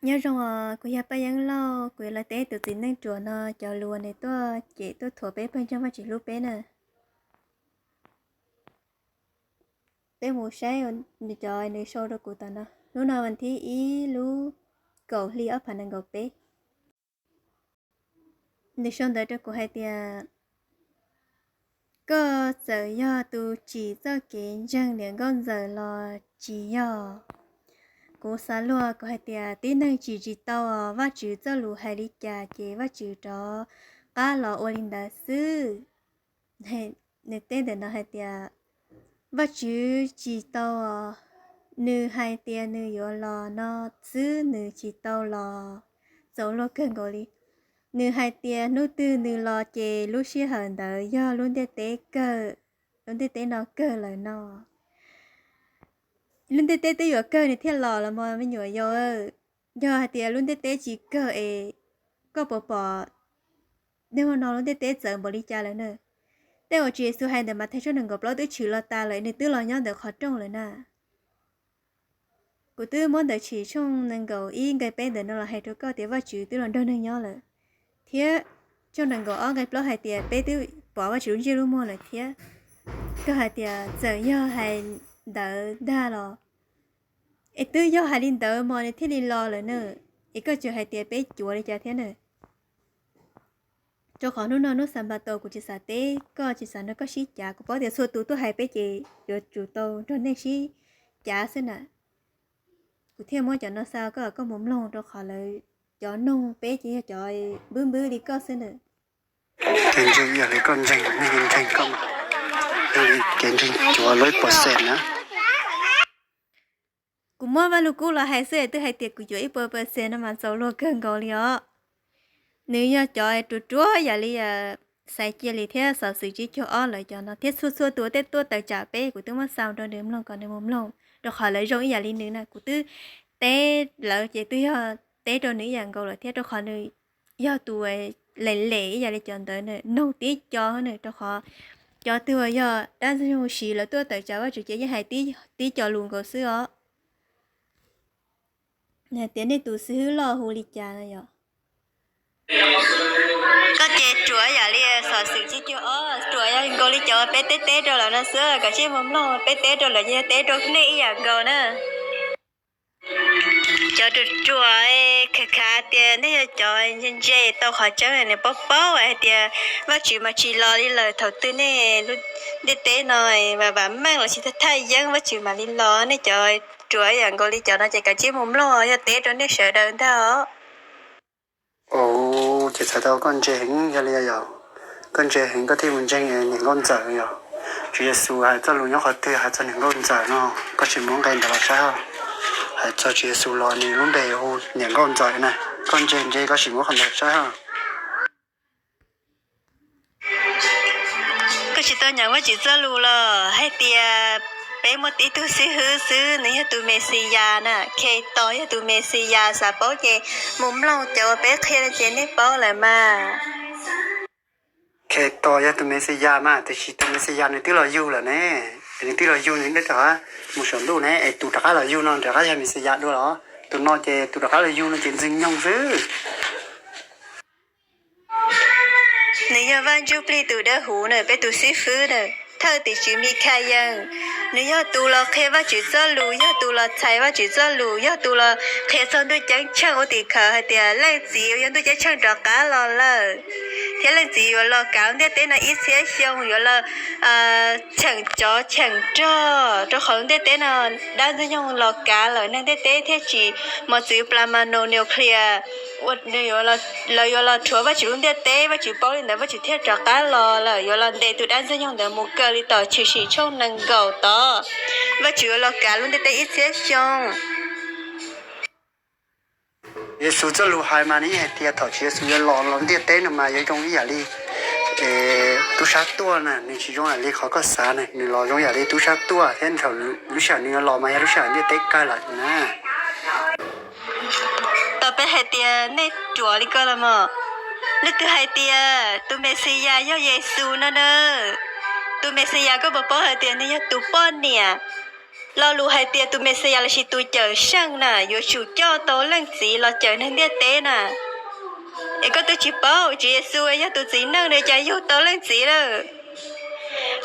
Nyob zoo os, kuv yog Paj Yeeb Lauj, kuv yuav los teb tus txiv neej ruam no cov lus uas nws tuaj cem tuaj thuam peb pawg ntseeg Vajtswv hlub peb na. Peb mus saib nws cov nws sau rau kuv tom no. Hnub no vas thib ib lub kaum hli ob phav nees nkaum peb. Nws sau ntawv rau kuv hais tias, koj txawm yog tus tsim txoj kev ntseeg niam nkauj ntxawm los tsis yog. Kuv xav luag kuv hais tias tib neeg tsim tsis tau os, Vajtswv txoj lus hais li cas ces Vajtswv rov qab los ua li ntawd xwb. Nws teb ntawm no hais tias, Vajtswv tsis tau os, nws hais tias nws yuav los no xwb, nws tsis tau los. Txaus luag kawg nkaus li. Nws hais tias hnub twg nws los ces lub sij hawm ntawd yog lub ntiaj teb kawg, lub ntiaj teb no kawg lawm no. Lub ntiaj teb twb yuav kawg nws thiaj los los mas me nyuam yaus. Yog hais tias lub ntiaj teb tsis kawg es koj puas pom niaj hnub no lub ntiaj teb txawv npaum li cas lawm na? Tej uas Tswv Yexus hais ntawm Mathais tshooj nees nkaum plaub twb tshwm los tas lawm, nws twb los nyob ntawm qhov rooj lawm na. Kuv twb muab ntawm Tshwm tshooj nees nkaum ib nqe peb ntawm no los hais rau koj tias Vajtswv twb los nrog neeg nyob lawm, thiab tshooj nees nkaum ob nqe plaub hais tias peb twb pom Vajtswv lub ntsej lub muag lawm thiab. Koj hais tias txawm yog hais ntawd ntag los, es twb yog hais li ntawd mas nws thiaj li los lawm na. Es koj tseem hais tias peb cuav li cas thiab na? Rau qhov hnub no hnub Xanpataus kuv tsis xav teb koj, tsis xav nrog koj sib cav. Kuv paub tias txhua tus tuaj hais peb ces yuav tsum tau nrog nej sib cav xwb na. Kuv thiaj muab cov no xa koj, koj mus mloog, rau qhov lawv cov noog peb ces yog cov npwb npwb li koj xwb na. Kev ntseeg yog li koj ntseeg, nej ntseeg koj mas, yog li kev ntseeg cuav lawm ib puas xees na. Kuv muab Vaj Lug Kub los hais xwb twb hais tias kuv cuav ib puas puas xees no mas txaus luag kawg nkaus li os. Nws yog cov ruam ruam yam li Xaiv Cia Lis thiab Xov Xwm Tsib Caug Ob lawv cov no thiab txhua txhua tus tej tuaj tawm tsam peb, kuv twb muab xa rau nws mloog kom nws mus mloog, rau qhov lawv zoo ib yam li nws na. Kuv twb teb lawv ces twb yog teb rau nws ib yam nkaus lawm thiab, rau qhov nws yog tus lem lem ib yam li cov ntawd na, noog tib co na, rau qhov cov twg uas yog dab ntxwg nyoog siv lawv tuaj tawm tsam Vajtswv ces yeej hais tib co lus nkaus xwb os. Hais tias nej tus xib hwb loj hu li cas no yom? Koj ces ruam yam li Xov Xwm Tsib Caug Ob, ruam yam nkaus li cov peb teb teb rau lawv no xwb, koj cia li mus mloog, peb teb rau lawv ces yog teb rau nej ib yam nkaus na. Cov ruam ruam khav khav tias nej yog cov ntse ntse tau qhov tseeb, nws paub paub hais tias Vajtswv mas tsis los li lawm, thaum twg nej lub ntiaj teb no vam vam meej los sis thaj thaj yeeb Vajtswv mam li los. Nej cov ruam yam nkaus li cov no ces koj cia li mus mloog, yog teb rau nej sawv daws ntag os. Ces txhais tau koj ntse heev, yog li yog koj ntse heev koj thiaj mus ntseeg niam nkauj ntxawm yom. Tswv Yexus hais txoj lus nyob qhov twg hais txog niam nkauj ntxawm no, koj sim muab nqe ntawd los saib os. Hais txog Tswv Yexus los nws lub npe hu niam nkauj ntxawm na, koj ntse ntse koj sim muab qhov ntawd saib os. Koj tsis tau nyeem Vajtswv txoj lus los hais tias peb muaj tib tug xib hwb xwb, nws yog tus Mexiyas na, Khetos yog tus Mexiyas, xav paub ces mus mloog cov uas peb qhia no ces nej paub lawm mas. Khetos yog tus Mexiyas mas, tiam sis tus Mexiyas nws twb los yug lawm ne. Nws twb los yug nws twb rov qab mus saum ntuj ne, es tus rov qab los yug no rov qab yog Mexiyas dua los? Tus no ces tus rov qab los yug no ces ntxwg nyoog xwb. Nws yog Vaj Ntsuj Plig tus dawb huv na, peb tus xib fwb na, thawj tim tswv Mikhayees. Nws yog tus los qhia Vajtswv txoj lus, yog tus los txhais Vajtswv txoj lus, yog tus los qhia txog ntuj ceeb tsheej ua tim khawv hais tias leej txiv uas yog ntuj ceeb tsheej rov qab los lawm, thiab leej txiv yuav los kav lub ntiaj teb no ib txhiab xyoo, yuav los cheem tsov cheem rog, rau qhov lub ntiaj teb no dab ntxwg nyoog los kav lawm, neeg ntiaj teb thiaj tsim mos txwv plas ma nus nuclear, lawv yuav los rhuav Vajtswv lub ntiaj teb, Vajtswv paub li ntawd Vajtswv thiaj rov qab los lawm, yuav los ntes tus dab ntxwg nyoog ntawd mus kaw li tom Tshwm Sim tshooj nees nkaum tod. Vajtswv yuav los kav lub ntiaj teb ib txhiab xyoo. Yexus txoj lus hais mas nws hais tias thaum Tswv Yexus yuav los los ntiaj teb no mas yuav zoo ib yam li tub sab tuaj na, nws tsis zoo yam li qhov koj xav na, nws los zoo yam li tub sab tuaj thiab thaum lub sij hawm nws yuav los mas yog lub sij hawm ntiaj teb kawg lawm na. Tau peb hais tias nej ruam li ko los mas, leej twg hais tias tus Mexiyas yog Yexus no na? Tus Mexiyas koj puas paub hais tias nws yog tus poj niam Lo lus hais tias tus Mexiyas lossis tus cawm seej na yuav tsum coj tau Leej Txiv los cawm neeg ntiaj teb na. Es koj twb tsis paub Tswv Yexus yog tus txiv neej nws cas yug tau Leej Txiv lawm.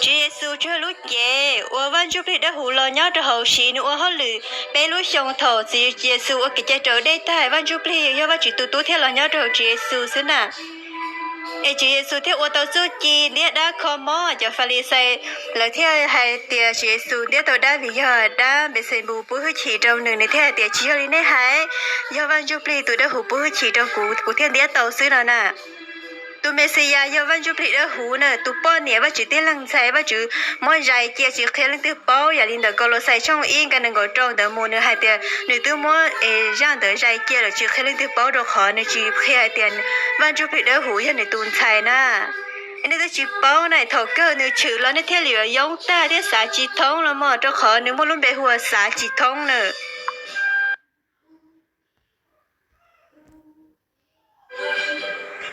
Tswv Yexus tsuas yog lub cev uas Vaj Ntsuj Plig Dawb Huv los nyob rau hauv siv nws ua hauj lwm peb lub xyoo thaum Tswv Yexus ua kev cai raus dej tag, Vaj Ntsuj Plig yog Vajtswv tus tub thiaj los nyob rau hauv Tswv Yexus xwb na. Es Tswv Yexus thiaj ua tau txuj ci ntiab dab kho mob cov Falixais, lawv thiaj hais tias Tswv Yexus ntiab tau dab vim yog dab Npexenpus pub hwj chim rau nws, nws thiaj hais tias tsis yog li nej hais, yog Vaj Ntsuj Plig tus Dawb Huv pub hwj chim rau kuv, kuv thiaj ntiab tau xwb no na. Tus Mexiyas yog Vaj Ntsuj Plig Dawb Huv na, tus poj niam Vajtswv tib leeg ntxhais, Vajtswv muab zais cia tsis qhia leej twg paub. Yam li ntawm Kaulauxais tshooj ib nqe nees nkaum rau ntawd mus nws hais tias nws twb muab zaj ntawd zais cia lawm tsis qhia leej twg paub rau qhov nws tsis qhia hais tias Vaj Ntsuj Plig Dawb Huv yog nws tus ntxhais na. Nej twb tsis paub na, thaum kawg nws tshwm los nej thiaj li yuav yoob tag thiab xav tsis thoob los mas, rau qhov nws muaj lub npe hu ua xav tsis thoob na.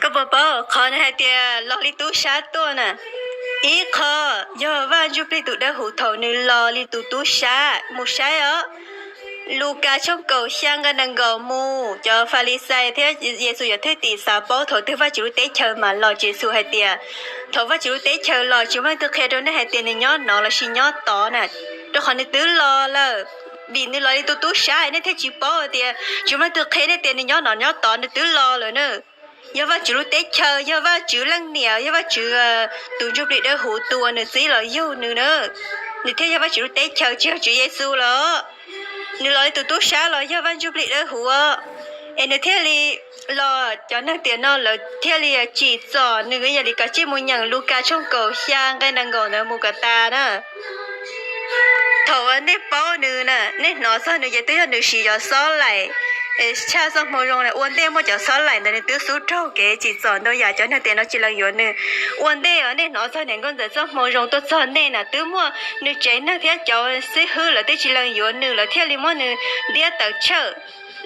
Koj puas paub qhov nws hais tias los li tub sab tuaj na? Ib qho, yog Vaj Ntsuj Plig tus Dawb Huv thaum nws los li tus tub sab. Mus saib os, Lukas tshooj kaum xya nqe nees nkaum mus, cov Falixais thiab Yexus yog thwj tim xav paub thaum twg Vajtswv lub teb chaws mam los. Tswv Yexus hais tias thaum Vajtswv lub teb chaws los tsis muaj leej twg qhia rau nej hais tias nws nyob no lossis nyob tod na, rau qhov nws twb los lawm. Vim nws los li tus tub sab nej thiaj tsis paub tias tsis muaj leej twg qhia nej tias nws nyob no nyob tod, nws twb los lawm na. Yog Vajtswv lub teb chaws, yog Vajtswv leej niam, yog Vajtswv tus Ntsuj Plig Dawb Huv tus uas nws txib los yug nws na, nws thiaj yog Vajtswv lub teb chaws, tsis yog Tswv Yexus los. Nws los li tus tub sab los yog Vaj Ntsuj Plig Dawb Huv, es nws thiaj li los. Cov neeg tiam no lawv thiaj li tsim txom nws, yog li koj cia li mus nyeem Lukas tshooj kaum xya nqe nees nkaum ntawd mus kom tas na. Thaum uas nej paub nws na, nej hnov txog nws ces twb yog nws siv cov xob laim tshaj txoj hmoo zoo na. Ua ntej muaj cov xob laim ntawd nws twb xub raug kev tsim txom ntau yam, cov neeg tiam no tsis lees yuav nws. Ua ntej uas nej hnov txog niam nkauj ntxawm txoj hmoo zoo tuaj txog nej na, twb muaj nws tsev neeg thiab cov xib hwb lawv twb tsis lees yuav nws, lawv thiaj li muab nws ntiab tawm tsam.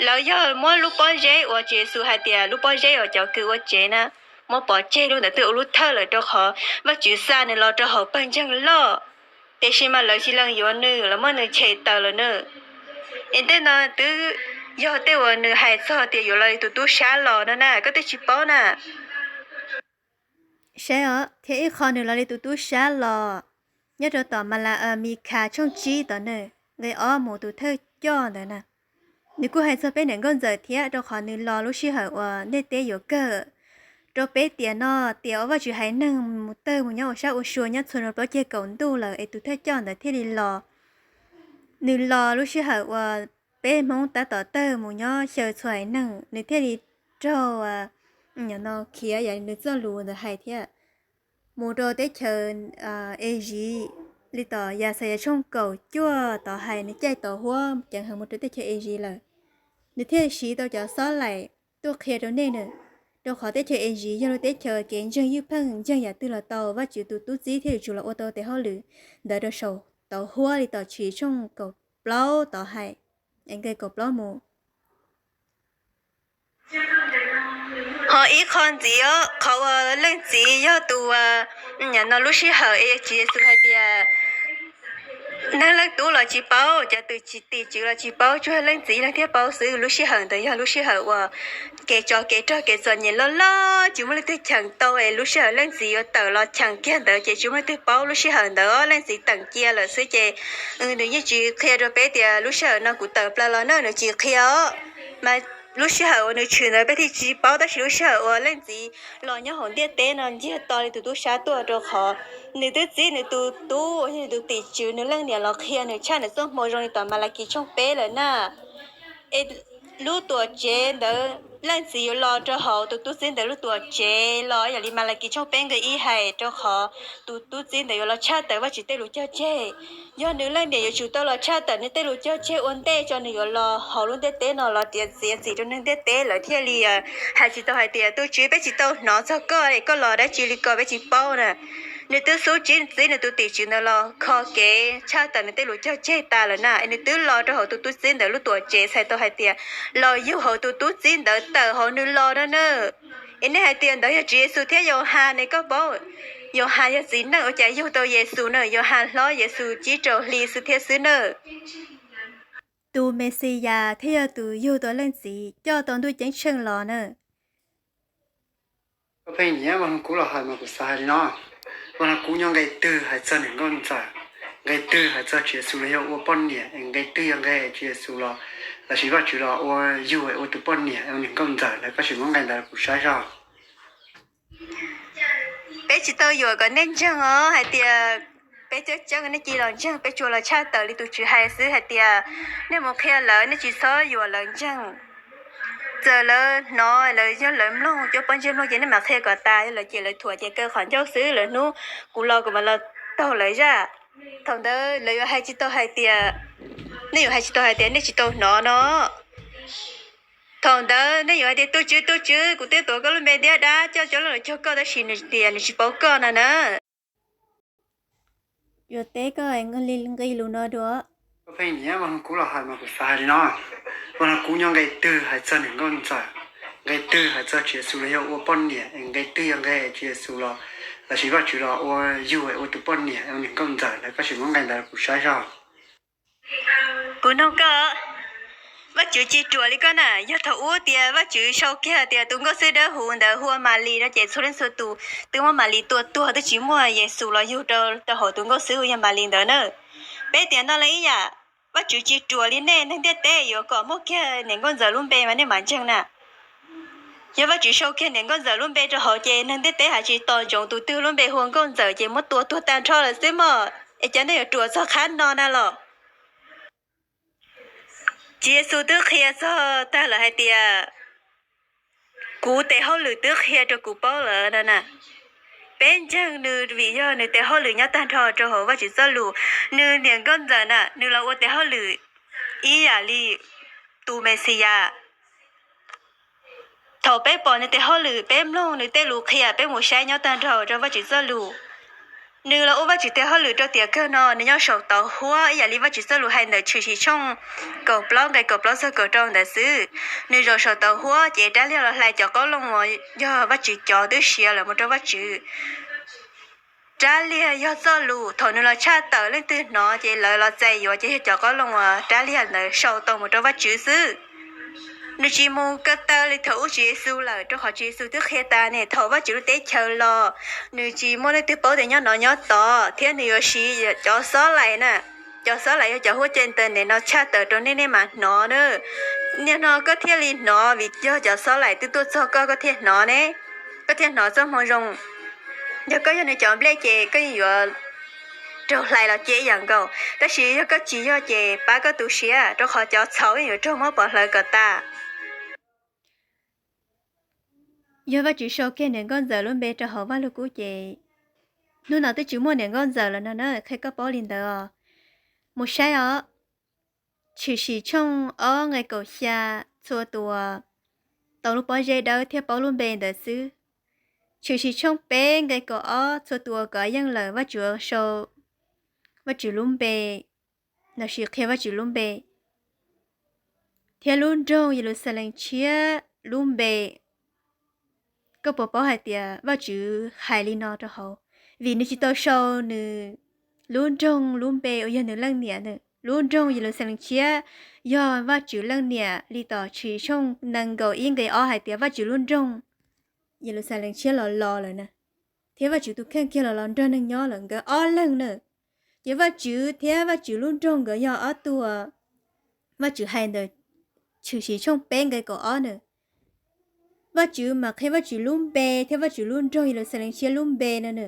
Lawv yog muab lub pob zeb uas Tswv Yexus hais tias lub pob zeb uas cov kws ua tsev na, muab pov tseg, lub ntawd twb ua lub thawj lawm rau qhov Vajtswv xa nws los rau hauv pawg ntseeg loj. Tiam sis mas lawv tsis lees yuav nws, lawv muab nws tshem tawm lawm na. Es tej no twb yog tej uas nws hais txog tias yuav los li tus tub sab los no na, koj twb tsis paub na. Saib os, thiab ib qho nws los li tus tub sab los, nyob rau tom Mala, Mikhas tshooj tsib tom na, nqe ob mus tus thawj coj ntawd na. Nws kuj hais txog peb niam nkauj ntxawm thiab, rau qhov nws los lub sij hawm uas ntiaj teb yuav kawg. Rau peb tiam no, tiam uas Vajtswv haiv neeg mus tawg mus nyob ua sab ua sua nyob txhua rau plaub ceg kaum ntuj lawm es tus thawj coj ntawd thiaj li los. Nws los lub sij hawm uas peb Hmoob tab tom tawg mus nyob xyaw txhua haiv neeg, nws thiaj li raug, no khiav yam li nws txoj lus ntawd hais thiab, mus rau teb chaws Eziv, li tom Yaxayas tshooj kaum cuaj tod hais nws caij tauv huab ceev heev mus rau teb chaws Eziv lawm. Nws thiaj siv tau cov xob laim tuaj qhia rau nej na, rau qhov teb chaws Eziv yog lub teb chaws kev ntseeg ywj pheej ntseeg yam twg los tau. Vajtswv tus tub txib thiaj yuav tsum los ua tau tes hauj lwm ntawd rau saum tauv huab li tom Tshwm Sim tshooj kaum plaub tod hais, nqe kaum plaub mus. Ho ib qho ntxiv os, qhov uas leej txiv yog tus, no lub sij hawm es Tswv Yexus hais tias neeg leej tub los tsis paub, cov tus tim tswv los tsis paub, tsuas leej txiv leej thiaj paub xwb. Lub sij hawm ntawd yog lub sij hawm uas kev tsov kev rog kev txom nyem loj loj tsis muaj leej twg cheem tau es lub sij hawm leej txiv yuav tawm los cheem kiag ntawd ces tsis muaj leej twg paub. Lub sij hawm ntawd leej txiv teem cia lawm xwb ces nws yeej tsis qhia rau peb tias lub sij hawm no kuv tawm plaws los na, nws tsis qhia os. Mas lub sij hawm uas nws tshwm ntawd peb thiaj tsis paub, tab sis lub sij hawm uas leej txiv los nyob hauv ntiaj teb no ntsiag to li tus tub sab tuaj rau qhov nws twb txib nws tus tub uas yog nws tus tim tswv nws leej niam los qhia nws tshaj nws txoj hmoo zoo li tom Malakis tshooj peb lawm na. Es lub tuam tsev ntawd leej txiv yuav los rau hauv tus tub txib ntawd lub tuam tsev los yam li Malakis tshooj peb nqe ib hais, rau qhov tus tub txib ntawd yuav los tshaj tawm Vajtswv tej lus cog tseg. Yog nws leej niam yuav tsum tau los tshaj tawm nws tej lus cog tseg ua ntej tso nws yuav los hauv lub ntiaj teb no los riam txiav txim rau neeg ntiaj teb, lawv thiaj li hais tsis tau hais tias tus tswv peb tsis tau hnov txog koj es koj los dab tsi li ko peb tsis paub na. Nws twb xub txib nws tus tim tswv ntawd los kho kev tshaj tawm nws tej lus cog tseg tas lawm na, es nws twb los rau hauv tus tub txib ntawd lub tuam tsev txhais tau hais tias los yug hauv tus tub txib ntawd tawm hauv nws los no na. Es nej hais tias ntawd yog Tswv Yexus thiab Yauhas ne koj paub. Yauhas yog txiv neej ua cas yug tau Yexus na, Yauhas hlob Yexus tsib rau hli xwb thiab xwb na. Tus Mexiyas thiaj yog tus yug tau Leej Txiv coj tau ntuj ceeb tsheej los na. Koj pheej nyiam Vaj Lug Kub los hais mas kuv xav hais li no, Vaj Lug Kub nyob nqe twg hais txog niam nkauj ntxawm, nqe twg hais txog Tswv Yexus los yog ua poj niam, nqe twg yog nqe Tswv Yexus los, los sis Vajtswv los ua yug ua tus poj niam ua niam nkauj ntxawm ntawd, koj sim muab nqe ntawd kuv saib zog. Peb tsis tau yuam kom nej ntseeg os hais tias peb txawj tseeb, nej cia li los ntseeg, peb tsuas los tshaj tawm li tus Tswv hais xwb hais tias nej mus qhia lawv, nej tsis txhob yuam lawv ntseeg. Txawm lawv hnov, lawv yog lawv mloog, cov poj ntxoog mloog ces nej mam qhia kom tas, yog lawv cem lawv thuam ces kaw qhov ncauj xwb, lawv hnub kuv los kuv mam los taug lawv zaj. Thaum ntawd lawv yuav hais tsis tau hais tias, nej yuav hais tsis tau hais tias nej tsis tau hnov no. Thaum ntawd nej yuav hais tias, tus Tswv, tus Tswv, kuv twb tuav koj lub npe ntiab dab coj cov loj los cuag koj, tab sis nws tias nws tsis paub koj no na. Yuav teb koj li nqi lus no dua. Koj pheej nyiam Vaj Lug Kub los hais mas kuv xav hais li no, Vaj Lug Kub nyob nqe twg hais txog niam nkauj ntxawm, nqe twg hais txog Tswv Yexus los yog ua poj niam, nqe twg yog nqe Tswv Yexus los, los sis Vajtswv los ua yug ua tus poj niam ua niam nkauj ntxawm ntawd, koj sim muab nqe ntawd kuv saib zog. Kuv nug koj, Vajtswv ci ruam li koj na, yog thaum ub tias Vajtswv sau kiag tias tus nkauj xwb dawb huv ntawd hu ua Malis no ces txhua leej txhua tus twb muab Malis tua tuag, twb tsis muaj Yexus los yug rau hauv tus nkauj xwb uas yog Malis ntawd na. Peb tias no los ib yam, Vajtswv ci ruam li nej neeg ntiaj teb yuav kom muaj kiag niam nkauj ntxawm lub npe mas nej mam ntseeg na. Yog Vajtswv sau kiag niam nkauj ntxawm lub npe rau hauv ces neeg ntiaj teb hais tsis tos ntsoov tus twg lub npe hu ua nkauj ntxawm ces muab tua tuag tag nrho lawm xwb mog, es cov nej yuav ruam txog qhab no na los? Tswv Yexus twb qhia txog tag lawm hais tias, kuv tes hauj lwm twb qhia rau kuv paub lawm no na. Peb ntseeg nws vim yog nws tes hauj lwm nyob tag nrho rau hauv Vajtswv txoj lus. Nws niam nkauj ntxawm na, nws los ua tes hauj lwm ib yam li tus Mexiyas. Thaum peb pom nws tes hauj lwm, peb mloog nws tej lus qhia, peb mus saib nyob tag nrho rau Vajtswv txoj lus. Nws los ua Vajtswv tes hauj lwm rau tiam kawg no, nws nyob saum tauv huab ib yam li Vajtswv txoj lus hais ntawm Tshwm Sim tshooj kaum plaub nqe kaum plaub txog kaum rau ntawd xwb. Nws zaum saum tauv huab ces rab liag los hlais cov qoob loo uas yog Vajtswv cov twb siav lawm mus rau Vajtswv. Rab liag yog txoj lus, thaum nws los tshaj tawm leej twg hnov ces lawv los txais yuav ces yog cov qoob loo uas rab liag ntawd sau tau mus rau Vajtswv xwb. Nws tsis mus ko taw li thaum ub Tswv Yexus lawm, rau qhov Tswv Yexus twb qhia tas ne, thaum Vajtswv lub teb chaws los, nws tsis muaj leej twg paub tias nyob no nyob tod, thiab nws yuav siv cov xob lais na. Cov xob lais yog cov huab cua internet no tshaj tawm rau nej, nej mam hnov na. Niaj no koj thiaj li hnov vim yog cov xob lais twb tuaj txog koj, koj thiaj hnov ne, koj thiaj hnov txoj hmoo zoo. Yog koj yog nws cov nplej ces koj yeej yuav raug hlais los cia ib yam nkaus, tab sis yog koj tsis yog ces pab koj tu siab, rau qhov cov txhaum yeej yuav raug muab pov hlawv kom tas. Yog Vajtswv sau kiag niam nkauj ntxawm lub npe rau hauv Vaj Lug Kub ces hnub no twb tsis muaj niam nkauj ntxawm lawm no na, qhia koj paub li ntawd os. Mus saib os, Tshwm Sim tshooj ob nqe kaum xya, txhua tus uas tau lub pob zeb dawb thiaj paub lub npe ntawd xwb. Tshwm Sim tshooj peb nqe kaum ob, txhua tus uas kov yeej lawm Vajtswv sau Vajtswv lub npe, los sis qhia Vajtswv lub npe, thiab lub nroog Yeluxalees tshiab lub npe. Koj puas paub hais tias Vajtswv hais li no rau hauv? Vim nws tsis tau sau nws lub nroog lub npe uas yog nws leej niam na. Lub nroog Yeluxalees tshiab yog Vajtswv leej niam li tom Tshwm Sim tshooj nees nkaum ib nqe ob hais tias Vajtswv lub nroog Yeluxalees tshiab los los lawm na, thiab Vajtswv tus kheej kiag los los nrog neeg nyob lawm, nkawd ob leeg na. Ces Vajtswv thiab Vajtswv lub nroog nkawd yog ob tug Vajtswv hais ntawm Tshwm Sim tshooj peb nqe kaum ob na. Vajtswv mas qhia Vajtswv lub npe thiab Vajtswv lub nroog Yeluxalees tshiab lub npe no na.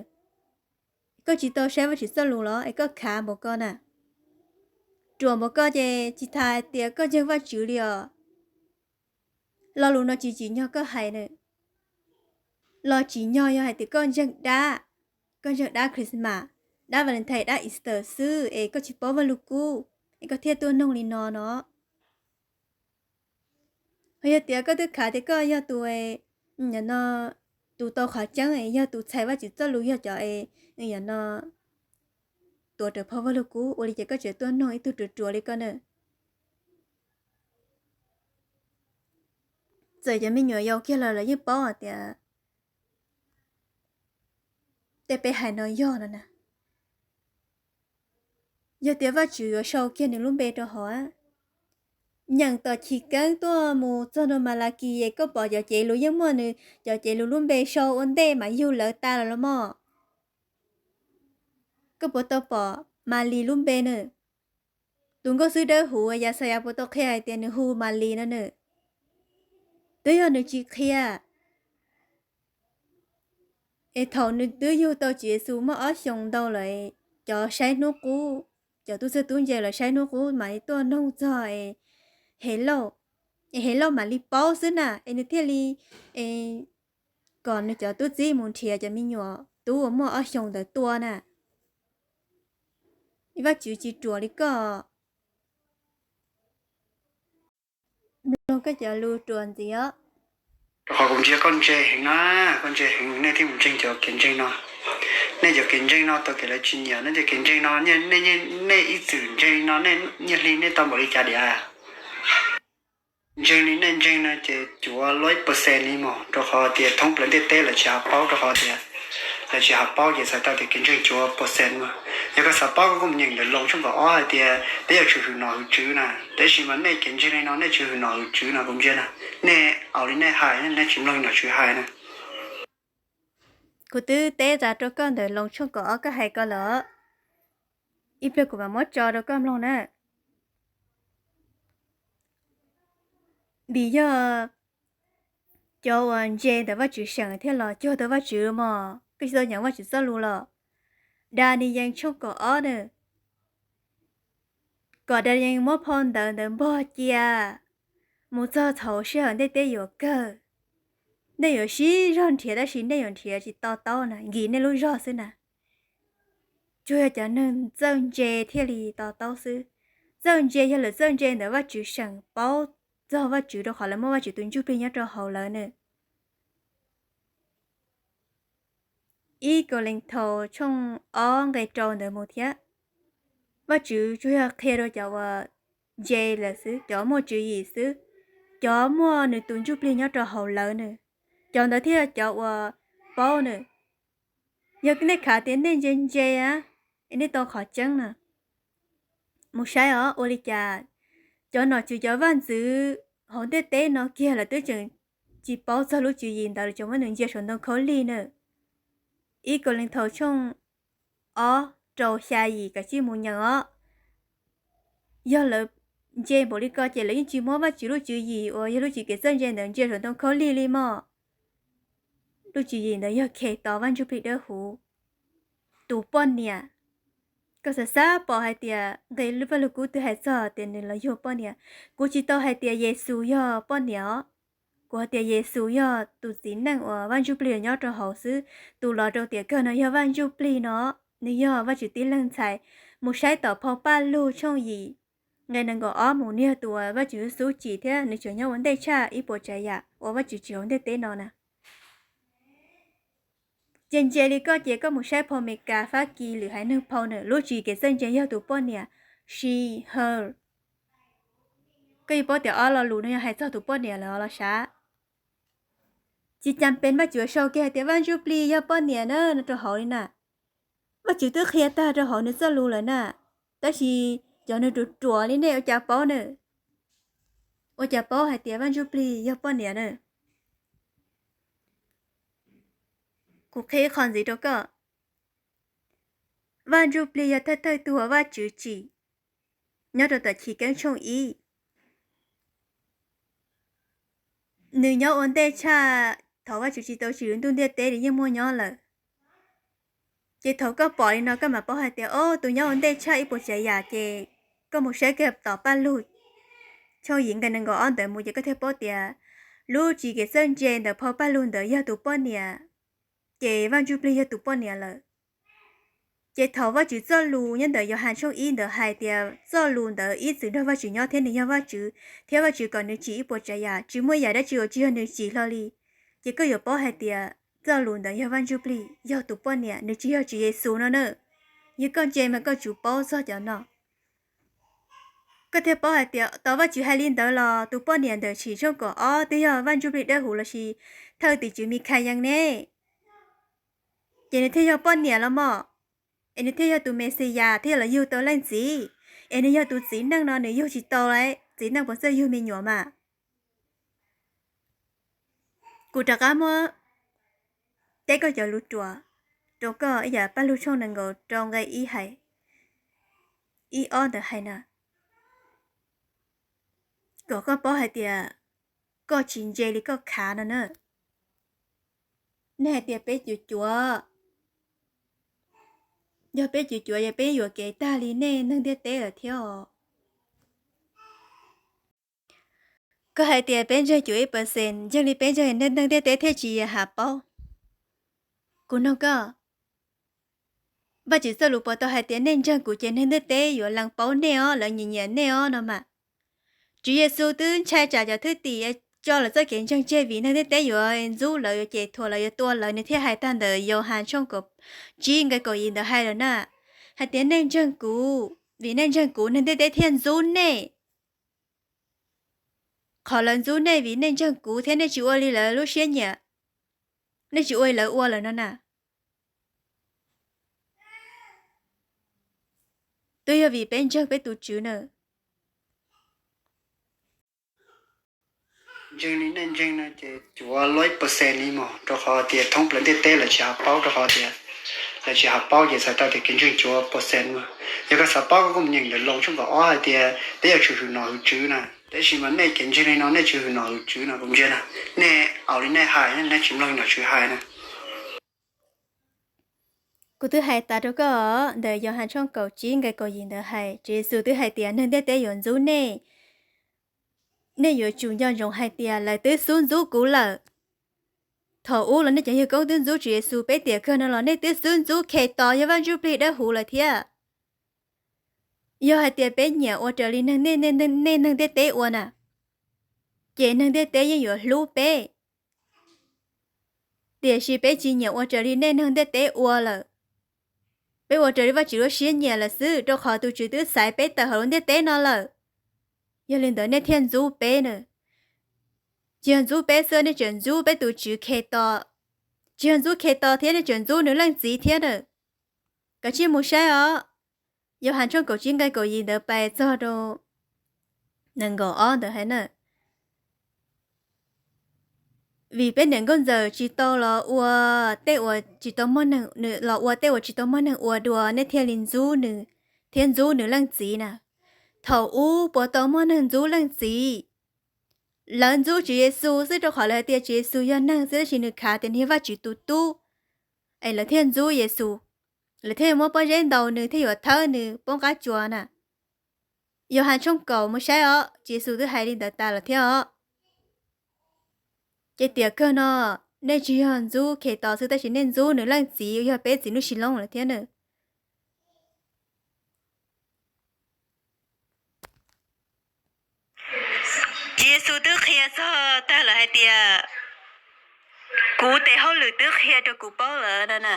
Koj tsis tau saib Vajtswv txoj lus los es koj khav npaum ko na. Ruam npaum ko ces tsis tas hais tias koj ntseeg Vajtswv li os. Lo lus no tsis tsim nyog koj hais na. Los tsim nyog yog hais tias koj ntseeg dab, koj ntseeg dab Christmas, dab Valentine, dab Easter xwb es koj tsis paub Vaj Lug Kub es koj thiaj tuaj noog li no no. Ho yog tias koj twb khav tias koj yog tus, no, tus tau qhov tseeb, yog tus txhais Vajtswv txoj lus, yog cov, no, tuav rawv phau Vaj Lug Kub, ua li ces koj tseem tuaj noog ib tug ruam ruam li koj na. Txawm cov me nyuam yaus kiag los lawv yeej paub hais tias tej peb hais no yog no na. Yog tias Vajtswv yuav sau kiag nws lub npe rau hauv, nyeem tom Chiv Keeb tuaj mus txog ntua Malakis es koj pom cov cev lus yeej muaj nws cov cev lus lub npe sau ua ntej mas yug lawv tas lawm los mas. Koj puas tau pom Malis lub npe na? Tus nkauj xwb dawb huv Yaxayas puas tau qhia hais tias nws hu Malis no na? Twb yog nws tsis qhia. Es thaum nws twb yug tau Tswv Yexus muaj ob xyoos ntau lawm, cov saib hnub qub, cov tub txawj tub ntse lawv saib hnub qub mam li tuaj noog txog es Helauj, es Helauj mam li paub xwb na, es nws thiaj li kom nws cov tub txib mus nrhiav cov me nyuam tub uas muaj ob xyoos ntawd tua na. Vajtswv tsis ruam li koj. Mloog koj cov lus ruam ntxiv os. Rau qhov kuv ntsia koj ntse heev na, koj ntse heev nej thiaj mus ntseeg cov kev ntseeg no. Nej cov kev ntseeg no tau kev lawv tsis nyiam, nej cov kev ntseeg no, nej ib txwm ntseeg no nej nyiaj hli nej tau npaum li cas diam? Ntseeg li nej ntseeg no ces cuav luaj ib percent li mas, rau qhov tias thoob plaws ntiaj teb lawv tsis hais paub, rau qhov tias lawv tsis hais paub ces txhais tau tias kev ntseeg cuav percent mas. Yog koj xav paub koj kuj mus nyeem ntawm Loos tshooj kaum ob hais tias peb yuav tsum hwm nom hwm tswv na, tab sis mas nej kev ntseeg li no nej tsis hwm nom hwm tswv no kuv ntsia na, nej ua li nej hais, nej tsis mloog nom tswv hais na. Kuv twb teb tas rau koj ntawm Loos tshooj kaum ob koj hais ko lawm, ib pliag kuv mam muab tso rau koj mloog na. Vim yog cov uas ntse ntawm Vajtswv seem thiaj los cuag tau Vajtswv mog, koj tsis tau nyeem Vajtswv txoj lus los. Daniyees tshooj kaum ob na, kom Daniyees muab phau ntawv ntawd npog cia mus txog thaum sij hawm ntiaj teb yuav kawg. Nej yuav sib zog nrhiav tab sis nej yuav nrhiav tsis to taub na, nkim nej lub zog xwb na. Tsuas yog cov neeg txawj ntse thiaj li to taub xwb. Txawj ntse yog lawv txawj ntse ntawm Vajtswv seem paub txog Vajtswv rau qhov lawv muaj Vajtswv tus Ntsuj Plig nyob rau hauv lawv na. Ib Kauleethaus tshooj ob nqe rau ntawd mus thiab. Vajtswv tsuas yog qhia rau cov uas ntse lawm xwb, cov muaj tswv yim xwb, cov muaj nws tus Ntsuj Plig nyob rau hauv lawv na, cov ntawd thiaj yog cov uas paub na. Yog nej khav tias nej ntse ntse a, es nej tau qhov tseeb na, mus saib os ua li cas cov nom tswv cov vaj ntxwv hauv ntiaj teb no kiag lawv twb tseem tsis paub txog lub tswv yim ntawd, lawv tseem muab nws ntsia saum ntoo khaub lig na. Ib Kauleethaus tshooj ob rau xya yim kav tsij mus nyeem os. Yog lawv ntse npaum li ko ces lawv yeej tsis muab Vajtswv lub tswv yim uas yog lub tswv kev txawj ntse ntawd ntsia saum ntoo khaub lig li mog. Lub tswv yim ntawd yog Khetos Vaj Ntsuj Plig Dawb Huv tus poj niam. Koj xav xav pom hais tias nqe Vaj Lug Kub twb hais txog tias nws los yog poj niam. Kuv tsis tau hais tias Yexus yog poj niam os. Kuv hais tias Yexus yog tus txiv neej uas Vaj Ntsuj Plig nyob rau hauv xwb. Tus los rau tiam kawg no yog Vaj Ntsuj Plig no, nws yog Vajtswv tib leeg ntxhais. Mus saib tom phau Paj Lug tshooj yim nqe nees nkaum ob mus, nws yog tus uas Vajtswv xub tsim thiab nws tseem nyob ua ntej tshaj ib puas tsav yam uas Vajtswv tsim hauv ntiaj teb no na. Ces ntse li koj ces koj mus saib phau Amelikas, Fab Kis, lwm haiv neeg phau na, lub tswv yim kev txawj ntse yog tus poj niam, she, her. Koj yeej paub tias ob lo lus no yog hais txog tus poj niam lawm los sav. Tsis cas pes Vajtswv sau kiag hais tias Vaj Ntsuj Plig yog poj niam na no rau hauv li na. Vajtswv twb qhia tag rau hauv nws txoj lus lawm na, tab sis cov neeg ruam ruam li nej ua cas paub na, ua cas paub hais tias Vaj Ntsuj Plig yog poj niam na. Kuv qhia ib qho ntxiv rau koj. Vaj Ntsuj Plig yog thawj thawj tug uas Vajtswv tsim nyob rau tom Chiv Keeb tshooj ib. Nws nyob ua ntej tshaj thaum Vajtswv tsis tau tsim lub ntuj ntiaj teb, nws yeej muaj nyob lawm. Ces thaum koj pom li no koj mam paub hais tias, o, tus nyob ua ntej tshaj ib puas tsav yam ces koj mus saib kiag tom Paj Lug tshooj yim nqe nees nkaum ob ntawd mus ces koj thiaj paub tias lub tswv yim kev txawj ntse ntawm phau Paj Lug ntawd yog tus poj niam, ces Vaj Ntsuj Plig yog tus poj niam lawm. Ces thaum Vajtswv txoj lus nyob ntawm Yauhas tshooj ib ntawd hais tias txoj lus ntawd ib txwm nrog Vajtswv nyob thiab nws yog Vajtswv, thiab Vajtswv kom nws tsim ib puas tsav yam, tsis muaj yam dab tsi uas tsis yog nws tsim hlo li. Ces koj yuav paub hais tias txoj lus ntawd yog Vaj Ntsuj Plig, yog tus poj niam, nws tsis yog Tswv Yexus no na. Yog koj ntse mas koj tsum paub txog cov no. Koj thiaj paub hais tias tau Vajtswv hais li ntawd los tus poj niam ntawm Tshwm tshooj kaum ob twb yog Vaj Ntsuj Plig Dawb Huv lossis thawj tim tswv Mikhayees ne. ces nws thiaj yog poj niam los mog, es nws thiaj yog tus Mexiyas thiaj los yug tau leej txiv, es nws yog tus txiv neej no nws yug tsis tau li, txiv neej puas txawj yug me nyuam mas. Kuv rov qab muab teb koj cov lus ruam rau koj ib yam Paj Lug tshooj nees nkaum rau nqe ib hais, ib ob ntawd hais na, kom koj paub hais tias koj tsis ntse li koj khav no na. Nej hais tias peb cuav cuav, yog peb cuav cuav ces peb yuam kev tag li nej neeg ntiaj teb lawm thiab os. Koj hais tias peb ntseeg cuaj ib percent, yog li peb ntseeg neeg ntiaj teb thiaj tsis hav paub. Kuv nug koj, Vajtswv txoj lus puas tau hais tias nej ntseeg kuv ces neeg ntiaj teb yuav lees paub nej os, lawv nyiam nyiam nej os no mas? Tswv Yexus twb ntshai tsam cov thwj tim tso lawv txoj kev ntseeg tseg vim neeg ntiaj teb yuav ntxub lawv, yuav cem thuam lawv, yuav tua lawv, nws thiaj hais tag ntawm Yauhas tshooj kaum tsib nqe kaum yim ntawd hais lawm na, hais tias nej ntseeg kuv, vim nej ntseeg kuv neeg ntiaj teb thiaj ntxub nej. Qhov lawv ntxub nej vim nej ntseeg kuv thiab nej tsis ua li lawv lub siab nyiam, nej tsis ua li lawv ua lawm no na. Twb yog vim peb ntseeg peb tus Tswv na. Ntseeg li nej ntseeg no ces cuav loj ib percent li mog, rau qhov tias thoob plaws ntiaj teb lawv tsis hav paub, rau qhov tias lawv tsis hav paub ces txhais tau tias kev ntseeg cuav percent mas. Yog koj xav paub koj kuj mus nyeem ntawm Loos tshooj kaum ob hais tias peb yuav tsum hwm nom hwm tswv na, tab sis mas nej kev ntseeg li no nej tsis hwm nom hwm tswv no kuv ntsia na, nej ua li nej hais, nej tsis mloog li nom tswv hais na. Kuv twb hais tas rau koj ntawm Yauhas tshooj kaum tsib nqe kaum yim ntawd hais, Tswv Yexus twb hais tias neeg ntiaj teb yuav ntxub nej, nej yuav tsum nco ntsoov hais tias lawv twb xub ntxub kuv lawm. Thaum ub los nej cov yawg koob twb ntxub Tswv Yexus, peb tiam kawg no los nej twb xub ntxub Khetos yog Vaj Ntsuj Plig Dawb Huv lawm thiab. Yog hais tias peb nyiam ua raws li neeg, nej neeg ntiaj teb ua na, ces neeg ntiaj teb yeej yuav hlub peb. Tiam sis peb tsis nyiam ua raws li nej neeg ntiaj teb ua lawm. Peb ua raws li Vajtswv lub siab nyiam lawm xwb, rau qhov tus Tswv twb xaiv peb tawm hauv lub ntiaj teb no lawm. Yog li ntawd nej thiaj ntxub peb na. Tsis yog ntxub peb xwb, nej tseem ntxub peb tus Tswv Khetos. Tsis yog ntxub Khetos thiab, nej tseem ntxub nws leej txiv thiab na. Kav tsij mus saib os, Yauhas tshooj kaum tsib nqe kaum yim ntawd pais txog rau nees nkaum ob ntawd hais na. Vim peb niam nkauj ntxawm tsis tau los ua tej uas tsis tau muaj neeg, nws los ua tej uas tsis tau muaj neeg ua dua, nej thiaj li ntxub nws thiab ntxub nws leej txiv na. Thaum ub puas tau muaj neeg ntxub leej txiv? Lawv ntxub Tswv Yexus xwb, rau qhov lawv hais tias Tswv Yexus yog neeg xwb, tab sis nws khav tias nws yog Vajtswv tus tub, es lawv thiaj ntxub Yexus. Lawv thiaj muab pob zeb ntaus nws thiaj yuav thawb nws poob qab tsuas na. Yauhas tshooj kaum mus saib os, Tswv Yexus twb hais li ntawd tas lawm thiab os. Ces tiam kawg no nej tsis yog ntxub Khetos xwb, tab sis nej ntxub nws leej txiv uas yog peb txiv Nuj Sis Loob lawm thiab na. Tswv Yexus twb qhia txog tag lawm hais tias, kuv tes hauj lwm twb qhia rau kuv paub lawm no na.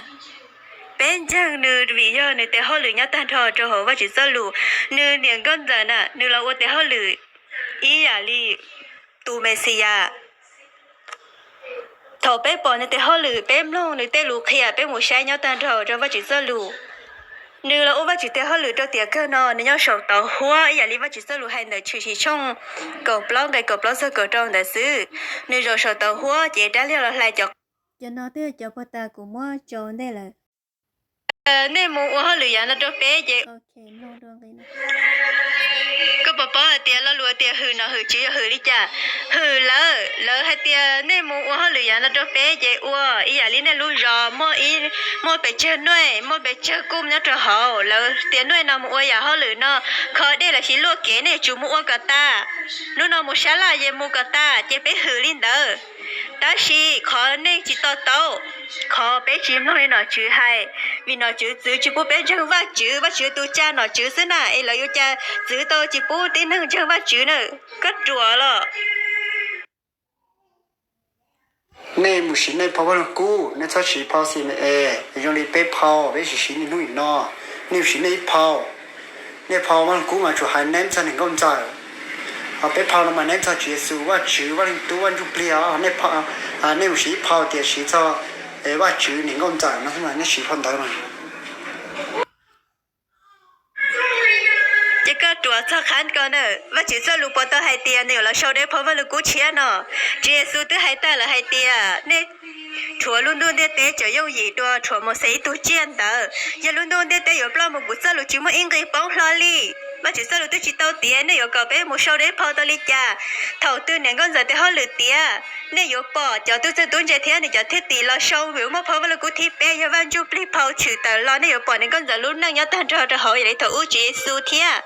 Peb ntseeg nws vim yog nws tes hauj lwm nyob tag nrho rau hauv Vajtswv txoj lus. Nws niam nkauj ntxawm na, nws los ua tes hauj lwm ib yam li tus Mexiyas. Thaum peb pom nws tes hauj lwm, peb mloog nws tej lus qhia, peb mus saib nyob tag nrho rau Vajtswv txoj lus. Nws los ua Vajtswv tes hauj lwm rau tiam kawg no, nws nyob saum tauv huab ib yam li Vajtswv txoj lus hais ntawm Tshwm Sim tshooj kaum plaub nqe kaum plaub txog kaum rau ntawd xwb. Nws zaum saum tauv huab ces dab liag los hlais cov, cov no twb yog cov puag ta kuv muab tsau ntej lawm. Nej mus ua hauj lwm yav no rau peb ces, koj puas paub hais tias lo lus tias hwm nom hwm tswv yog hwm li cas? Hwm lawv, lawv hais tias nej mus ua hauj lwm yav no rau peb ces ua ib yam li nej lub zos muaj, muaj pes tsawg nuej, muaj pes tsawg kuj nyob rau hauv. Lawv tias nuej no mus ua yam hauj lwm no, kho dej los sis luaj kev nej yuav tsum mus ua kom tas. Hnub no mus sab laj ces mus kom tas, ces peb hwm li ntawd. Tab sis qhov nej tsis to taub, qhov peb tsis mloog li nom tswv hais, vim nom tswv txwv tsis pub peb ntseeg Vajtswv, Vajtswv tus tsa nom tswv xwb na, es lawv yuav cas txwv tau tsis pub tib neeg ntseeg Vajtswv na? Koj ruam los. Nej mus siv nej phau Vaj Leej Kub, nej txhob siv phau C M A, zoo li peb phau, peb siv siv niaj hnub nim no. Nej mus siv nej ib phau, nej phau Vaj Leej Kub mas tsuas hais neeb txog niam nkauj ntxawm, ho peb phau no mas neeb txog Tswv Yexus, Vajtswv, Vaj Leej Tub, Vaj Ntsuj Plig os. Nej mus siv ib phau tias siv txog Es Vajtswv niam nkauj ntxawm no xwb mas nej siv phau ntawv no. Ces koj ruam txog qhov ko na, Vajtswv txoj lus puas tau hais tias nws yuav los sau dej phau Vaj Lug Kub tshiab no? Tswv Yexus twb hais tag lawm hais tias nej rhuav lub ntuj ntiaj teb cov yooj yim dua rhuav Mauxes ib tug tsiaj ntawd. Yog lub ntuj ntiaj teb yuav ploj mus, kuv txoj lus tsis muaj ib nqe poob hlo li. Vajtswv txoj lus twb tsis tau tiav, nej yuav kom peb mus sau dej phau tau li cas? Thaum twg niam nkauj ntxawm tes hauj lwm tiav, nej yuav pom cov tub txawj tub ntse thiab nws cov thwj tim los sau, vim muaj phau Vaj Lug Kub thib peb yog Vaj Ntsuj Plig phau tshwm tawm los, nej yuav pom niam nkauj ntxawm lub neej nyob tag nrho rau hauv ib yam li thaum ub Tswv Yexus thiab.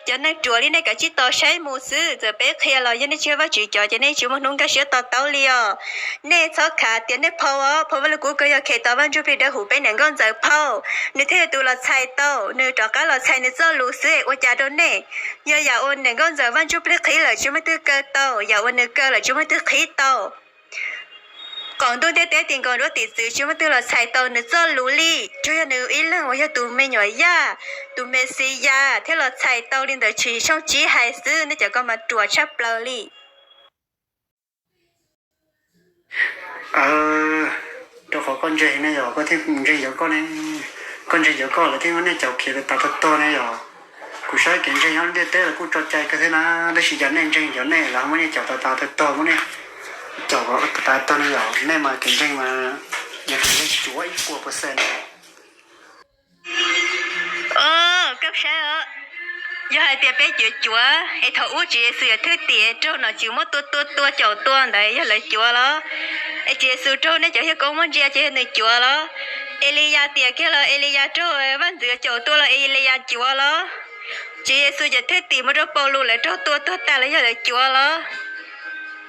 Cov neeg ruam li nej kav tsij tos saib mus xwb, txawm peb qhia los yog nej tsis yog Vajtswv cov ces nej tsis muaj hnub nkag siab to taub li os. Nej txhob khav tias nej phau os, phau Vaj Lug Kub ko yog Khetos Vaj Ntsuj Plig Dawb Huv peb niam nkauj ntxawm phau, nws thiaj yog tus los txhais tau, nws rov qab los txhais nws txoj lus xwb es ua cas rau nej? Yog yam uas niam nkauj ntxawm Vaj Ntsuj Plig qhib lawm tsis muaj leej twg kaw tau, yam uas nws kaw lawm tsis muaj leej twg qhib tau. Qaum ntuj ntiaj teb ti nkaus nruab tim txwv tsis muaj leej twg los txhais tau nws txoj lus li, tsuas yog nws ib leeg uas yog tus me nyuam yaj, tus Mexiyas thiaj los txhais tau li ntawd, tshwm tshooj tsib hais xwb, nej cov ko mas ruam tshaj plaws li. Rau qhov koj ntseeg ne yog koj thiaj ntseeg cov koj ne, koj ntseeg cov koj lawv thiaj muab nej caum khiav tas tas tuag tuag ne yog. Kuv saib kev ntseeg nyob ntiaj teb los kuj tso cai kawg thiab na, tab sis cas nej ntseeg cov nej lawv muab nej caum tas tas tuag tuag, muab nej caum tas tas tuag ne yog. Nej mas kev ntseeg mas yog kev ntseeg tsis cuav ib puas percent. Koj saib os, yog hais tias peb cuav cuav es thaum ub Tswv Yexus yog thwj tim raug nom tswv muab tua tua tua caum tua ntawd yog lawv cuav los? Es Tswv Yexus raug nej cov yawg koob muab ntsia ces yog nws cuav los? Eliyas tiam kiag los Eliyas raug vaj ntxwv caum tua los Eliyas cuav los? Tswv Yexus cov thwj tim mus rau Paulus lawv raug tua tuag tas los yog lawv cuav los?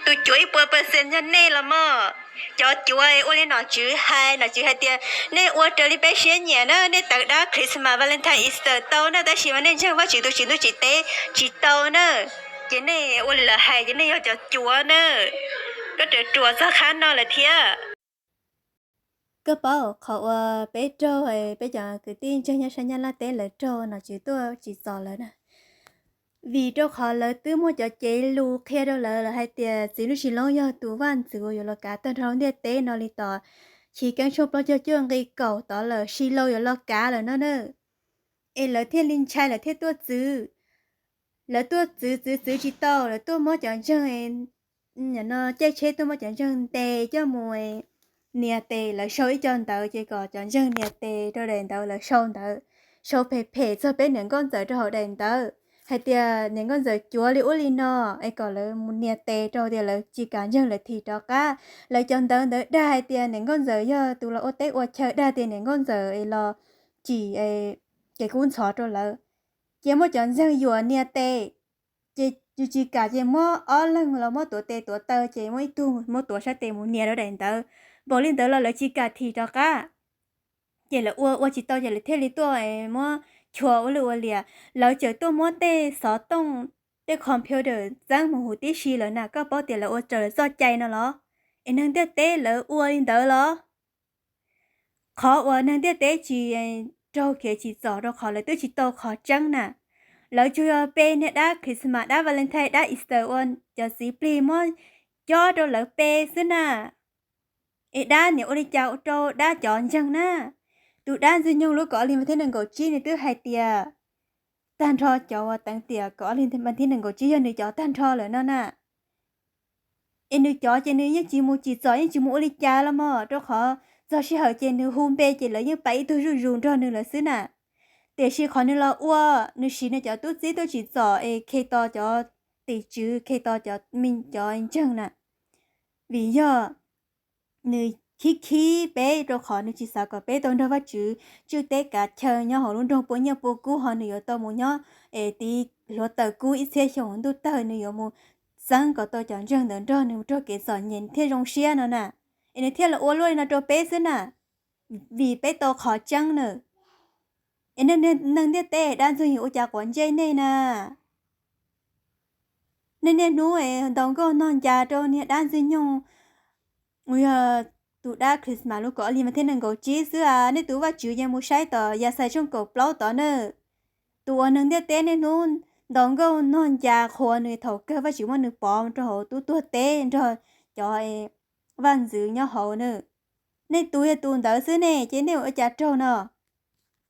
Tus cuav ib puas percent yog nej los mog. Cov cuav es ua li nom tswv hais, nom tswv hais tias nej ua raws li peb siab nyiam na, nej tawm dab Christmas, Valentine, Easter tau na, tab sis mas nej ntseeg Vajtswv tus tsim ntuj tsim teb tsis tau na. Ces nej ua li lawv hais ces nej yog cov cuav na. Koj ruam ruam txog qhov no lawm thiab. Koj paub qhov uas peb raug, peb cov kwv tij ntseeg nyob sab Nyab Laj teb lawv raug nom tswv tuaj tsim txom lawv na? Vim rau qhov lawv twb muaj cov cev lus qhia rau lawv, lawv hais tias Txiv Nuj Sis Loob yog tus vaj ntxwv uas yuav los kav tag nrho lub ntiaj teb no li tom Chiv Keeb tshooj plaub caug cuaj nqe kaum tod lawm, Sis Laus yuav los kav lawm no na. Es lawv thiaj li ntshai, lawv thiaj tuaj txwv. Lawv tuaj txwv txwv txwv tsis tau, lawv tuaj muab cov ntseeg no caij tsheb tuaj muab cov ntseeg ntes coj mus nias tes, lawv sau ib co ntawv ces kom cov ntseeg nias tes rau daim ntawv lawv sau ntawd, sau phem phem txog peb niam nkauj ntxawm rau hauv daim ntawv hais tias niam nkauj ntxawm cuav li ub li no, es kom lawv mus nias tes rau tias lawv tsis kam ntseeg lawv thim rov qab. Lawv cov ntawv ntawd dag hais tias niam nkauj ntxawm yog tus los ua teb ua chaw, dag tias niam nkauj ntxawm es los tsim kev kub ntxhov rau lawv. Ces muab cov ntseeg yuam nias tes, ces yus tsis kam ces muab ob leeg los muab tuav tes tuav taw, ces muab ib tug muab tuav sab tes mus nias rau daim ntawv. Npaum li ntawd los lawv tsis kam thim rov qab. Ces lawv ua ua tsis tau ces lawv thiaj li tuaj muab chua ua luj ua liam. Lawv tseem tuaj muab tej xov tooj, tej computer txeeb mus huv tib si lawm na, koj paub tias lawv ua raws lawv txoj cai no los? Es neeg ntiaj teb lawv ua li ntawd los? Qhov uas neeg ntiaj teb tsis raug kev tsim txom rau qhov lawv twb tsis tau qhov tseeb na. Lawv tsuas yog pe niag dab Christmas, dab Valentine, dab Easter uas cov txiv plig muab cob rau lawv pe xwb na. Es dab niam ua li cas ua rau dab cov ntseeg na? Tus dab Ntxwg Nyoog lub kaum ob hlis mas thiab nees nkaum tsib nws twb hais tias tag nrho cov uas teev tiam kaum ob hlis mas thiab nees nkaum tsib yog nws cov tag nrho lawm no na. Es nws cov ces nws yeej tsis mus tsim txom, yeej tsis mus ua li cas los mog, rau qhov txog sij hawm ces nws hu npe ces lawv yeej pab ib tug zuj zus nrog nws lawm xwb na. Tiam sis qhov nws los ua, nws siv nws cov tub txib tuaj tsim txom es Khetos cov tim tswv, Khetos cov me cov ntseeg na. Vim yog nws khib khib peb rau qhov nws tsis xav kom peb tau nrog Vajtswv tswj teb kav chaw nyob hauv lub nroog pua nyiaj pua kub, ho nws yuav tau mus nyob es tiv hluav taws kub ib txhiab xyoo ntuj tawg, nws yuav mus txeeb kom tau cov ntseeg ntawd nrog nws mus raug kev txom nyem thiaj zoo siab no na. Es nws thiaj los ua luaj li no rau peb xwb na, vim peb tau qhov tseeb na. Es neeg ntiaj teb dab Ntxwg Nyoog ua cas quav ntsej nej na? Nej niaj hnub ntaus nkauj nog ncas rau niag dab Ntxwg Nyoog, uas yog tus dab Christmas lub kaum ob hlis mas thiab nees nkaum tsib xwb a, nej tus Vajtswv yeej mus saib tom Yaxayas tshooj kaum plaub tod na. Tus uas neeg ntiaj teb niaj hnub ntaus nkauj nog ncas qhuas nws, thaum kawg Vajtswv muab nws pov rau hauv tub tuag teb nrog cov vaj ntxwv nyob hauv na. nej tus yog tus ntawd xwb ne, ces nej ua cas raug no?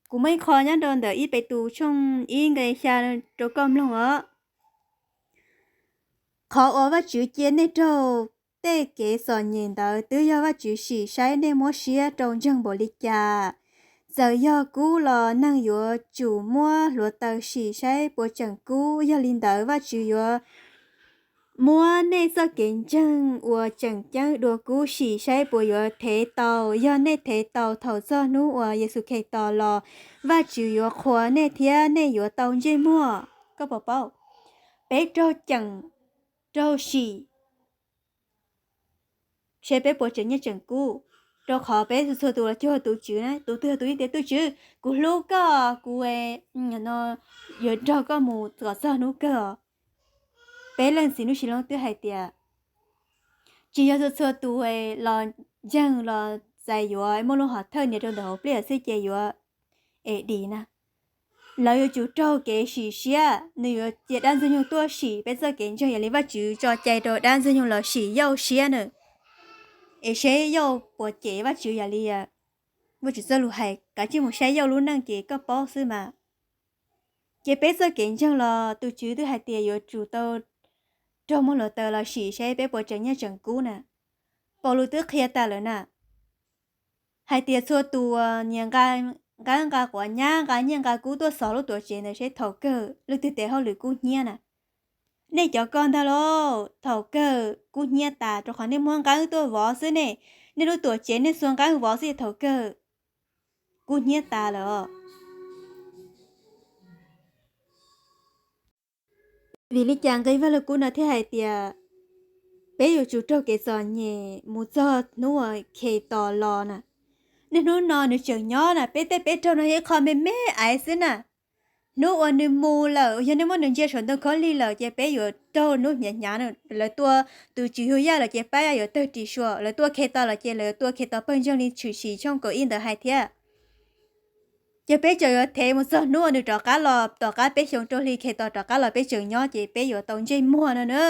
Kuv muaj ib qho nyob rau ntawm ib Petus tshooj ib nqe xya rau koj mloog os. Qhov uas Vajtswv cia nej raug tej kev txom nyem ntawd twb yog Vajtswv sim saib nej muab siab rau ntseeg npaum li cas. Txawm yog kub los neeg yuav tsum muab hluav taws sim saib puas tseem kub. Yog li ntawd Vajtswv yuav muab nej txoj kev ntseeg uas tseem ceeb dua kub sim saib puas yuav thev tau. Yog nej thev tau thaum txog hnub uas Yexus Khetos los, Vajtswv yuav qhuas nej thiab nej yuav tau ntsej muag. Koj puas paub? Peb raug ceem, raug sim, seb peb puas tseem nyiaj tseem kub, rau qhov peb txhua txhua tus los cuag tus Tswv na, tus twg tus yeej tias, tus Tswv, kuv hlub koj, kuv no yuav nrog koj mus kom txog hnub kawg os. Peb Leej Txiv Ntuj Sis Loob twb hais tias tsis yog txhua txhua tus los ntseeg los txais yuav muaj lub hom thawj nias rau ntawm hauv pliaj xwb ces yuav es dim na. Lawv yuav tsum raug kev sim siab, nws yuav cia dab ntxwg nyoog tuaj sim peb txoj kev ntseeg. Yog li Vajtswv tso cai rau dab ntxwg nyoog los sim Yauj siab na, es seb Yauj puas cem Vajtswv. Yog li Vajtswv txoj lus hais, kav tsij mus saib Yauj lub neej ces koj paub xwb mas. Ces peb txoj kev ntseeg los tus Tswv twb hais tias yuav tsum tau raug muab hluav taws los sim seb peb puas tseem nyiaj tseem kub na. Paulus twb qhia tas lawm na, hais tias txhua tus nyias nqa nqaij nqa quav nyab, nqa nyiaj nqa kub tuaj xov lub tuam tsev ntawd seb thaum kawg leej twg tes hauj lwm kub hnyiab na. Nej cov ko ntag lauj, thaum kawg kub hnyiab tas, rau qhov nej muab nqeeb tuaj vov xwb ne, nej lub tuam tsev nej xuas nqeeb vov xwb thaum kawg kub hnyiab tas lawm os. Vim li cas nqe Vaj Lug Kub no thiaj hais tias peb yuav tsum raug kev txom nyem mus txog hnub uas Khetos los na? Niaj hnub no nws tseem nyob na, peb tej peb raug no yog ib qho me me aiv xwb na. Hnub uas nws mus lawm, yog nej muab nws ntsia saum ntoo khaub lig lawm ces peb yuav raug hnub hnyav hnyav na. Lawv tua tus Tswv Yug Yaj lawm ces pab yuav tawg ris sua, lawv tua Khetos lawm ces lawv yuav tua Khetos pawg ntseeg li Tshwm Sim tshooj kaum ib ntawd hais thiab. Ces peb tseem yuav thev mus txog hnub uas nws rov qab los, tom qab peb xyoo rau hli Khetos rov qab los peb tseem nyob ces peb yuav tau ntsej muag no na.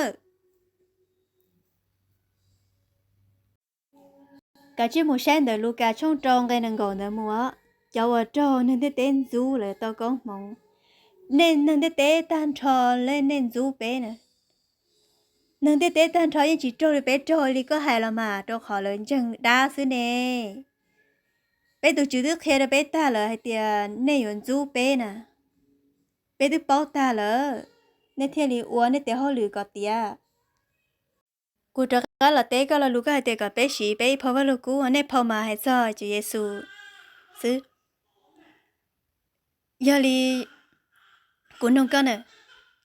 Kav tsij mus saib ntawm Lukas tshooj rau nqe nees nkaum ntawd mus os. Cov uas raug neeg ntiaj teb ntxub lawv tau koob hmoov. Nej neeg ntiaj teb tag nrho, nej ntxub peb na. Neeg ntiaj teb tag nrho yeej tsis raug li peb raug li koj hais los mas, rau qhov lawv ntseeg dab xwb ne. Peb tus Tswv twb qhia rau peb tag lawm hais tias nej yuav ntxub peb na. Peb twb paub tag lawm, nej thiaj li ua nej tes hauj lwm kom tiav. Kuv rov qab los teb koj lo lus koj hais tias kom peb siv peb ib phau Vaj Lug Kub, nej phau mas hais txog Tswv Yexus xwb. Yog li kuv nug koj na,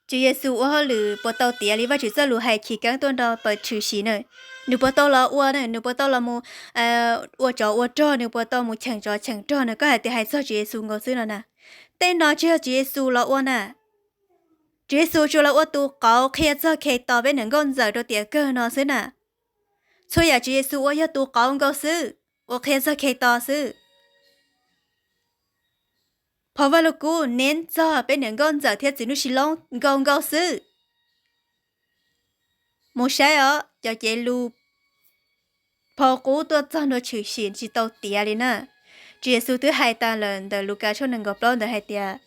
Tswv Yexus ua hauj lwm puas tau tiav li Vajtswv txoj lus hais chiv keeb tuaj nrog pawg Tshwm Sim na? Nws puas tau los ua na, nws puas tau los mus ua tsov ua rog, nws puas tau mus cheem tsov cheem rog na? Koj hais tias hais txog Tswv Yexus nkaus xwb no na. Tej no tsis yog Tswv Yexus los ua na. Tswv Yexus tsuas los ua tus qauv qhia txog Khetos peb niam nkauj ntxawm rau tiam kawg no xwb na. Txhua yam Tswv Yexus ua yog tus qauv nkaus xwb, uas qhia txog Khetos xwb. Phau Vaj Lug Kub neb txog peb niam nkauj ntxawm thiab Txiv Ntuj Sis Loob nkaus nkaus xwb. Mus saib os, cov cev lus phau qub tuaj txog ntua Tshwm Sim tsis tau tiav li na. Tswv Yexus twb hais tas lawm ntawm Lukas tshooj nees nkaum plaub ntawd hais tias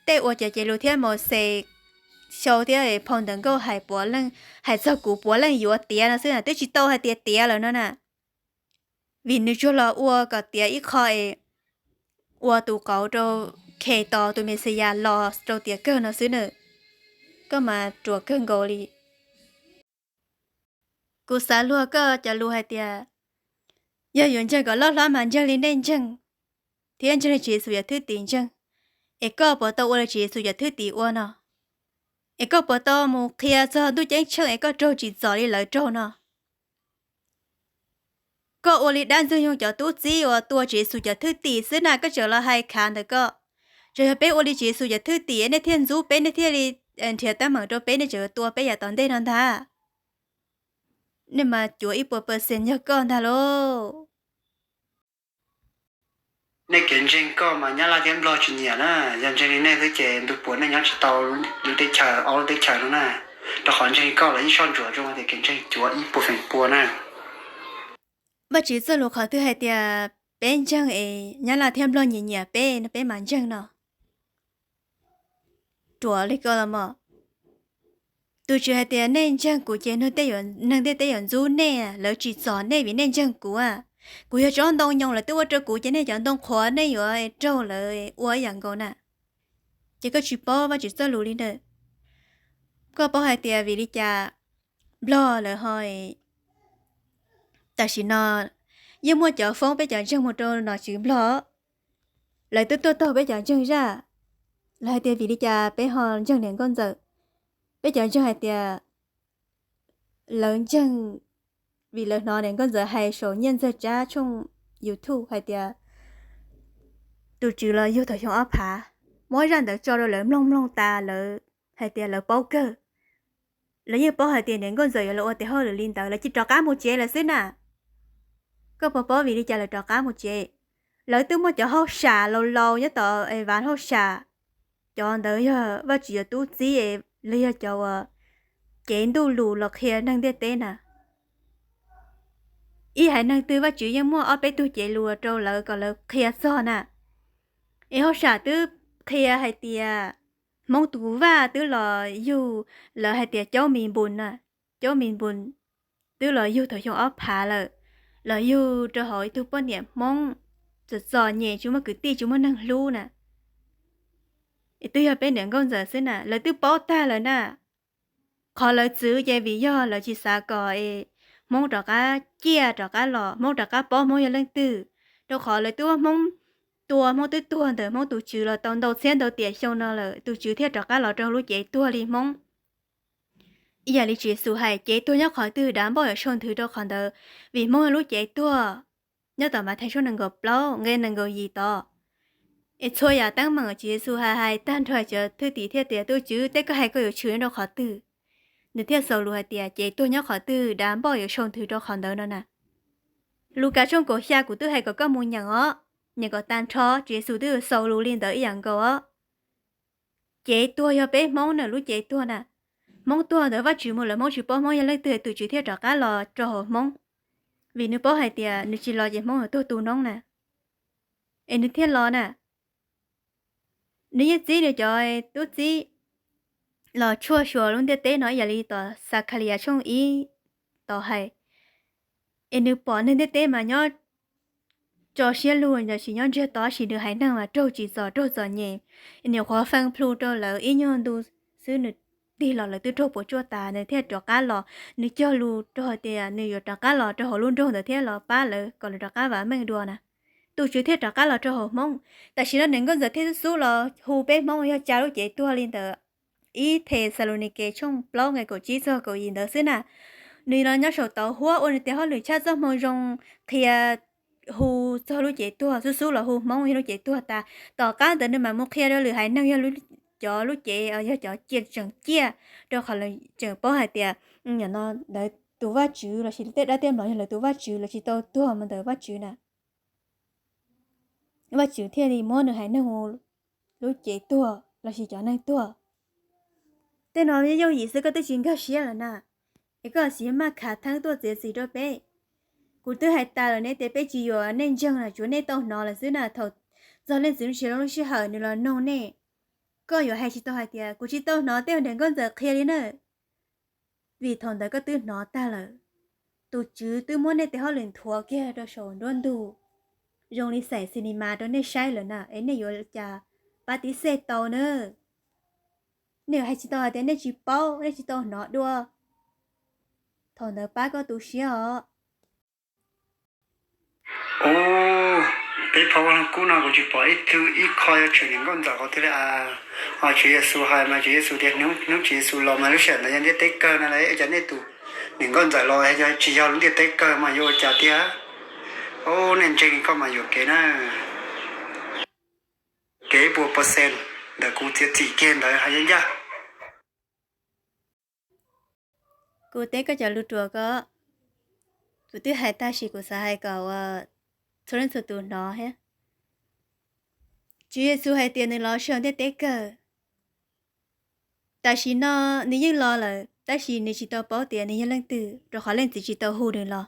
tej uas cov cev lus thiab Mauxes xyau thiab phau ntawv nkauj hais puav leej, hais txog kuv puav leej yuav tiav no xwb na, twb tsis tau hais tias tiav lawm no na. Vim nws tsuas los ua kom tiav ib qho es ua tus qauv rau Khetos tus Mexiyas los rau tiam kawg no xwb na. Koj mas ruam kawg nkaus li. Kuv xav luag koj cov lus hais tias yog yuav ntseeg kom loj hlob mas ntseeg li nej ntseeg, thiab ntseeg li Tswv Yexus yawm thwj tim ntseeg. Es koj puas tau ua li Tswv Yexus yawm thwj tim ua no? Es koj puas tau mus qhia txog ntuj ceeb tsheej es koj raug tsim txom li lawv raug no? Koj ua li dab ntxwg nyoog cov tub txib uas tua Tswv Yexus cov thwj tim xwb na, koj tseem los hais khav ntawm koj. Tsuas yog peb ua li Tswv Yexus cov thwj tim nej thiaj ntxub peb, nej thiaj li nrhiav teeb meem rau peb, nej tseem tua peb yav tom ntej no ntag. Nej mas cuav ib puas percent yog koj ntag lauj. Nej kev ntseeg koj mas Nyab Laj thiab Nplog tsis nyiam na, yog ntseeg li nej xwb ces ntu puas nej nyob tsis tau lub teb chaws, ob lub teb chaws no na. Rau qhov ntseeg li koj los yeej soj ntsuam zoo tias kev ntseeg cuav ib puas feem pua na. Vajtswv txoj lus qhov twg hais tias peb ntseeg es Nyab Laj thiab Nplog nyiam nyiam peb no peb mam ntseeg no. Ruam li ko los mas. Tus Tswv hais tias nej ntseeg kuv ces neeg ntiaj teb yuav ntxub nej, lawv tsim txom nej vim nej ntseeg kuv. Kuv yog tsob ntoo nyoos, lawv twb ua rau kuv ces nej cov ntoo qhuav nej yuav raug lawv ua ib yam nkaus na. Ces koj tsis paub Vajtswv txoj lus li ntawd. Koj paub hais tias vim li cas Nplog lawv ho, tam sim no yeej muaj cov foob peb cov ntseeg mus rau nom tswv Nplog, lawv twb tuaj taug peb cov ntseeg zaj. Lawv hais tias vim li cas peb ho ntseeg niam nkauj ntxawm, peb cov ntseeg hais tias lawv ntseeg, vim lawv hnov niam nkauj ntxawm hais saum Nyiaj Ntxawg Tsab tshooj YouTube hais tias tus Tswv los yug thaum xyoo ob phav, muab zaj ntawd tso rau lawv mloog mloog tas lawv hais tias lawv paub kawg. Lawv yeej paub hais tias niam nkauj ntxawm yuav los ua tes hauj lwm li ntawd, lawv cia rov qab mus tsev lawm xwb na. Koj puas paub vim li cas lawv rov qab mus tsev? Lawv twb muaj cov hauj sam laus laus nyob tom es vav hauj sam, cov ntawd yog Vajtswv yuav tub txib, los yog cov uas cev ntuj lus los qhia neeg ntiaj teb na. Ib haiv neeg twg Vajtswv yeej muaj ob peb tug cev lus rau lawv kom lawv qhia txog na. Es hauj sam twb qhia hais tias Hmoob tus vaj twb los yug, lawv hais tias Caub Mis Npus na, Caub Mis Npus twb los yug thaum xyoo ob phav lawm, los yug rau hauv ib tug poj niam Hmoob txom txom nyem tsis muaj kwv tij tsis muaj neeg hlub na. Es twb yog peb niam nkauj ntxawm xwb na, lawv twb paub tag lawm na. Qhov lawv txwv ces vim yog lawv tsis xav kom es Hmoob rov qab ciaj rov qab los, Hmoob rov qab paub Hmoob yog leej twg, rau qhov lawv twb muab Hmoob tua, Hmoob twb tuag ntawm Hmoob tus tswv los tau ntau txhiab ntau tiam xyoo no lawm, tus tswv thiaj rov qab los rau hauv lub cev tuag li Hmoob. Ib yam li Tswv Yexus hais, cev tuag nyob qhov twg dav npauj yuav sau nthwv rau qhov ntawd, vim Hmoob yog lub cev tuag. Nyob tom Mathais tshooj nees nkaum plaub nqe nees nkaum yim tod. Es txhua yam teeb meem Tswv Yexus hais hais tag nrho, cov thwj tim thiaj tias, tus Tswv, tej koj hais koj yuav tshwm nyob rau qhov twg? Nws thiaj xaus lus hais tias, cev tuag nyob qhov twg dav npauj yuav sau nthwv rau qhov ntawd no na. Lukas tshooj kaum xya kuv twb hais kom koj mus nyeem os, nyeem kom tag nrho, Tswv Yexus twb xaus lus li ntawd ib yam nkaus os. Cev tuag yog peb Hmoob na, lub cev tuag na. Hmoob tuag ntawd Vajtswv mus lawm, Hmoob tsis paub Hmoob yog leej twg, tus Tswv thiaj rov qab los rau hauv Hmoob, vim nws paub hais tias nws tsis los ces Hmoob yuav tuag tu noob na. Es nws thiaj los na. Nws yeej txib nws cov tub txib los tshuaj xyuas lub ntiaj teb no ib yam li tom Xakhalias tshooj ib tod hais. Es nws pom neeg ntiaj teb mas nyob tso siab lug, tab sis nyob ntsiag to, tab sis nws haiv neeg mas raug tsim txom raug txom nyem, nyuam qhuav fee plhu rau lawv ib nyuag ntu xwb nws tig los lawv twb raug puas tsuaj tas, nws thiaj rov qab los. Nws cog lus rau hais tias nws yuav rov qab los rau hauv lub nroog ntawd thiab los pab lawv kom lawv rov qab vam meej dua na. Tus Tswv thiaj rov qab los rau hauv Hmoob. Tam sim no niam nkauj ntxawm thiaj xub xub los hu peb Hmoob yog tsa lub cev tuag li ntawd. Ib Thexalaunikes tshooj plaub nqe kaum tsib txog kaum yim ntawd xwb na. Nws los nyob saum tauv huab ua nws tes hauj lwm tshaj txoj moo zoo, qhia, hu txog lub cev tuag, xub xub los hu Hmoob yog lub cev tuag tas. Tom qab ntawd nws mam mus qhia rau lwm haiv neeg yog cov lub cev, yog cov cia tseem ciaj, rau qhov lawv tseem paub hais tias, no lawv tus Vajtswv lossis tej dab tej mlom yog lawv tus Vajtswv, lawv tsis tau tuag mus ntawm Vajtswv na. Vajtswv thiaj li muab nws haiv neeg hu lub cev tuag lossis cov neeg tuag. Tej no yooj yim xwb, koj twb tsis nkag siab lawm na, es koj sim maj khav theeb tuaj txiav txim rau peb. Kuv twb hais tas lawm ne tias peb tsis yuam nej ntseeg na, tsuav nej tau hnov lawm xwb na. Thaum txog Leej Txiv Ntuj Tshis Loo lub sij hawm nws los noog nej, koj yuav hais tsis tau hais tias kuv tsis tau hnov tej niam nkauj ntxawm qhia li na, vim thaum ntawd koj twb hnov tag lawm. Tus Tswv twb muab nej tes hauj lwm nthuav kiag rau saum nruab ntug, zoo li xaim cinema rau nej saib lawm na, es nej yuav cas pab tib xej tau na. Nej yuav hais tsis tau hais tias nej tsis paub, nej tsis tau hnov dua. Thaum ntawd pab koj tu siab os. Ub, peb phav ua leej kub no kuv tsis pom ib tug ib qho yuav tshwm niam nkauj ntxawm qhov twg li as. Ho Tswv Yexus hais mas Tswv Yexus tias hnub Tswv Yexus los mas lub sij hawm ntawd yog ntiaj teb kawg no las, ua cas nej tus niam nkauj ntxawm los yog tsis yog lub ntiaj teb kawg mas yuav ua cas tiag. Ub, nej ntseeg koj mas yuam kev na. Kev ib puas percent ntawm kuv txiav txim kiag ntawd hais ncaj. Kuv teb koj cov lus ruam ko, kuv twb hais tag sis kuv xav hais kom ua txhua leej txhua tus hnov thiab. Tswv Yexus hais tias nws los sij hawm ntiaj teb kawg. Tam sim no nws yeej los lawm tab sis nws tsis tau paub tias nws yog leej twg rau qhov Leej Txiv tsis tau hu nws los.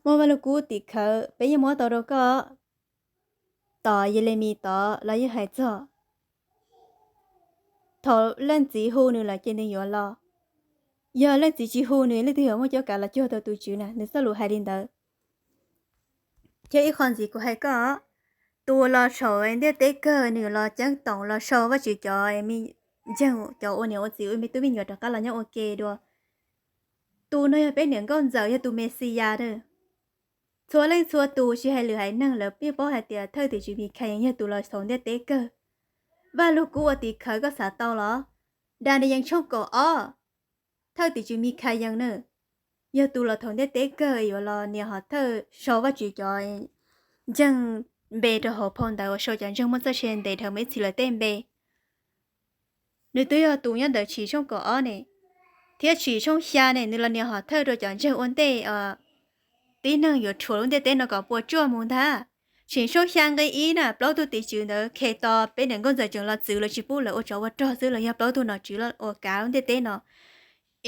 Muaj Vaj Lug Kub tim khawv, peb yeej muab tau rau koj. Tom Yelemis tod los yeej hais txog, thaum leej txiv hu nws lawm ces nws yuav los. Yog leej txiv tsis hu nws, leej twg yuav muaj cuab kav los cuag tau tus Tswv na? Nws txoj lus hais li ntawd. Thiab ib qho ntxiv kuv hais koj, tus los saum ntiaj teb kawg, nws los ceeb toom los sau Vajtswv cov me ntseeg, cov ua niam ua txiv ua me tub me nyuam rov qab los nyob ua ke dua. Tus no yog peb niam nkauj ntxawm, yog tus Mexiyas na. Txhua leej txhua tus, tsis hais lwm haiv neeg, lawv yeej paub hais tias thawj tim tswv Mikhayees yog tus los saum ntiaj teb kawg. Vaj Lug Kub ua tim khawv koj xav tau los? Daniyees tshooj kaum ob, thawj tim tswv Mikhayees na, yog tus los thaum ntiaj teb kawg yuav los nias hom thawj sau Vajtswv cov ntseeg npe rau hauv phau ntawv uas sau cov ntseeg muaj txoj sia ntev dhawv mus ib txhis lawm tej npe. Nws twb yog tus nyob ntawm Tshim tshooj kaum ob ne, thiab Tshim tshooj xya ne, nws los nias hom thawj rau cov ntseeg ua ntej, tib neeg yuav rhuav lub ntiaj teb no kom puas tsuaj mus ntag. Tshim tshooj xya nqe ib na, plaub tug tim tswv ntawd Khetos peb niam nkauj ntxawm tseem los txwv, lawv tsis pub lawv ua tsov ua rog xwb, lawv yog plaub tug nom tswv uas kav lub ntiaj teb no,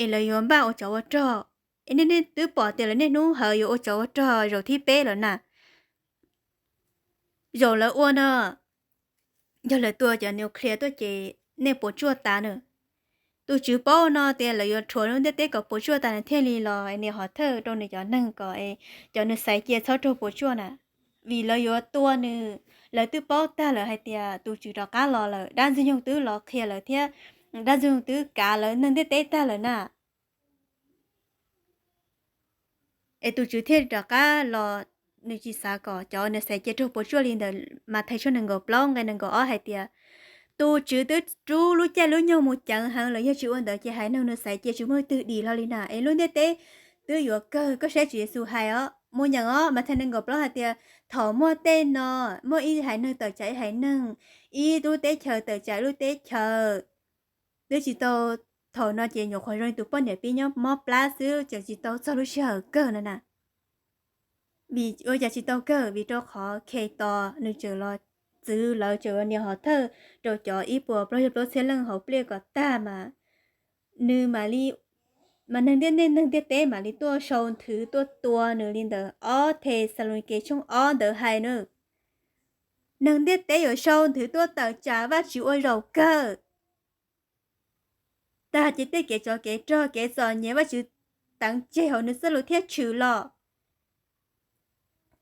es lawv yuav npaj ua tsov ua rog. Es nej, nej twb pom tias lawv niaj hnub hawv yuav ua tsov ua rog zaum thib peb lawm na. Zaum lawv ua no, yog lawv tua cov nuclear tuaj ces nej puas tsuaj tas na. Tus Tswv paub no tias lawv yuav rhuav lub ntiaj teb kom puas tsuaj tas, nws thiaj li los nias hom thawj rau nws cov neeg kom cov nws xaiv cia txhob raug puas tsuaj na. Vim lawv yuav tua nws, lawv twb paub tag lawm hais tias tus Tswv rov qab los lawm, dab Ntxwg Nyoog twb los qhia lawv thiab, dab Ntxwg Nyoog twb kav lawv neeg ntiaj teb tag lawm na. Es tus Tswv thiaj rov qab los, nws tsis xav kom cov nws xaiv cia raug puas tsuaj li ntawd. Mathais tshooj nees nkaum plaub nqe nees nkaum ob hais tias, tus Tswv twb rub lub caij lub nyoog mus ceev heev lawm, yog tsis ua ntawd ces haiv neeg nws xaiv cia tsis muaj leej twg dim hlo li na. Es lub ntiaj teb twb yuav kawg, koj saib Tswv Yexus hais os, mus nyeem os, Mathais nees nkaum plaub hais tias, thaum muaj tej no, muaj ib haiv neeg tawm tsam ib haiv neeg, ib lub teb chaws tawm tsam ib lub teb chaws, twb tsis tau, thaum no ces nyuam qhuav zoo li tus poj niam pib nyob mob plab xwb, tseem tsis tau txog lub sij hawm kawg no na. Vim ua cas tsis tau kawg? Vim rau qhov Khetos nws tseem los txwv, lawv tseem los nias hom thawj rau cov ib puas plaub caug plaub txhiab leej hauv pliaj kom tag mas, nws mam li, mas neeg ntiaj, nej neeg ntiaj teb mam li tuaj sau nthwv tuaj tua nws li ntawd. Ob Thexalaunikes tshooj ob ntawd hais na, neeg ntiaj teb yuav sau nthwv tuaj tawm tsam Vajtswv ua zaum kawg. Tag ces tej kev tsov kev rog kev txom nyem Vajtswv teev tseg hauv nws txoj lus thiab tshwm los.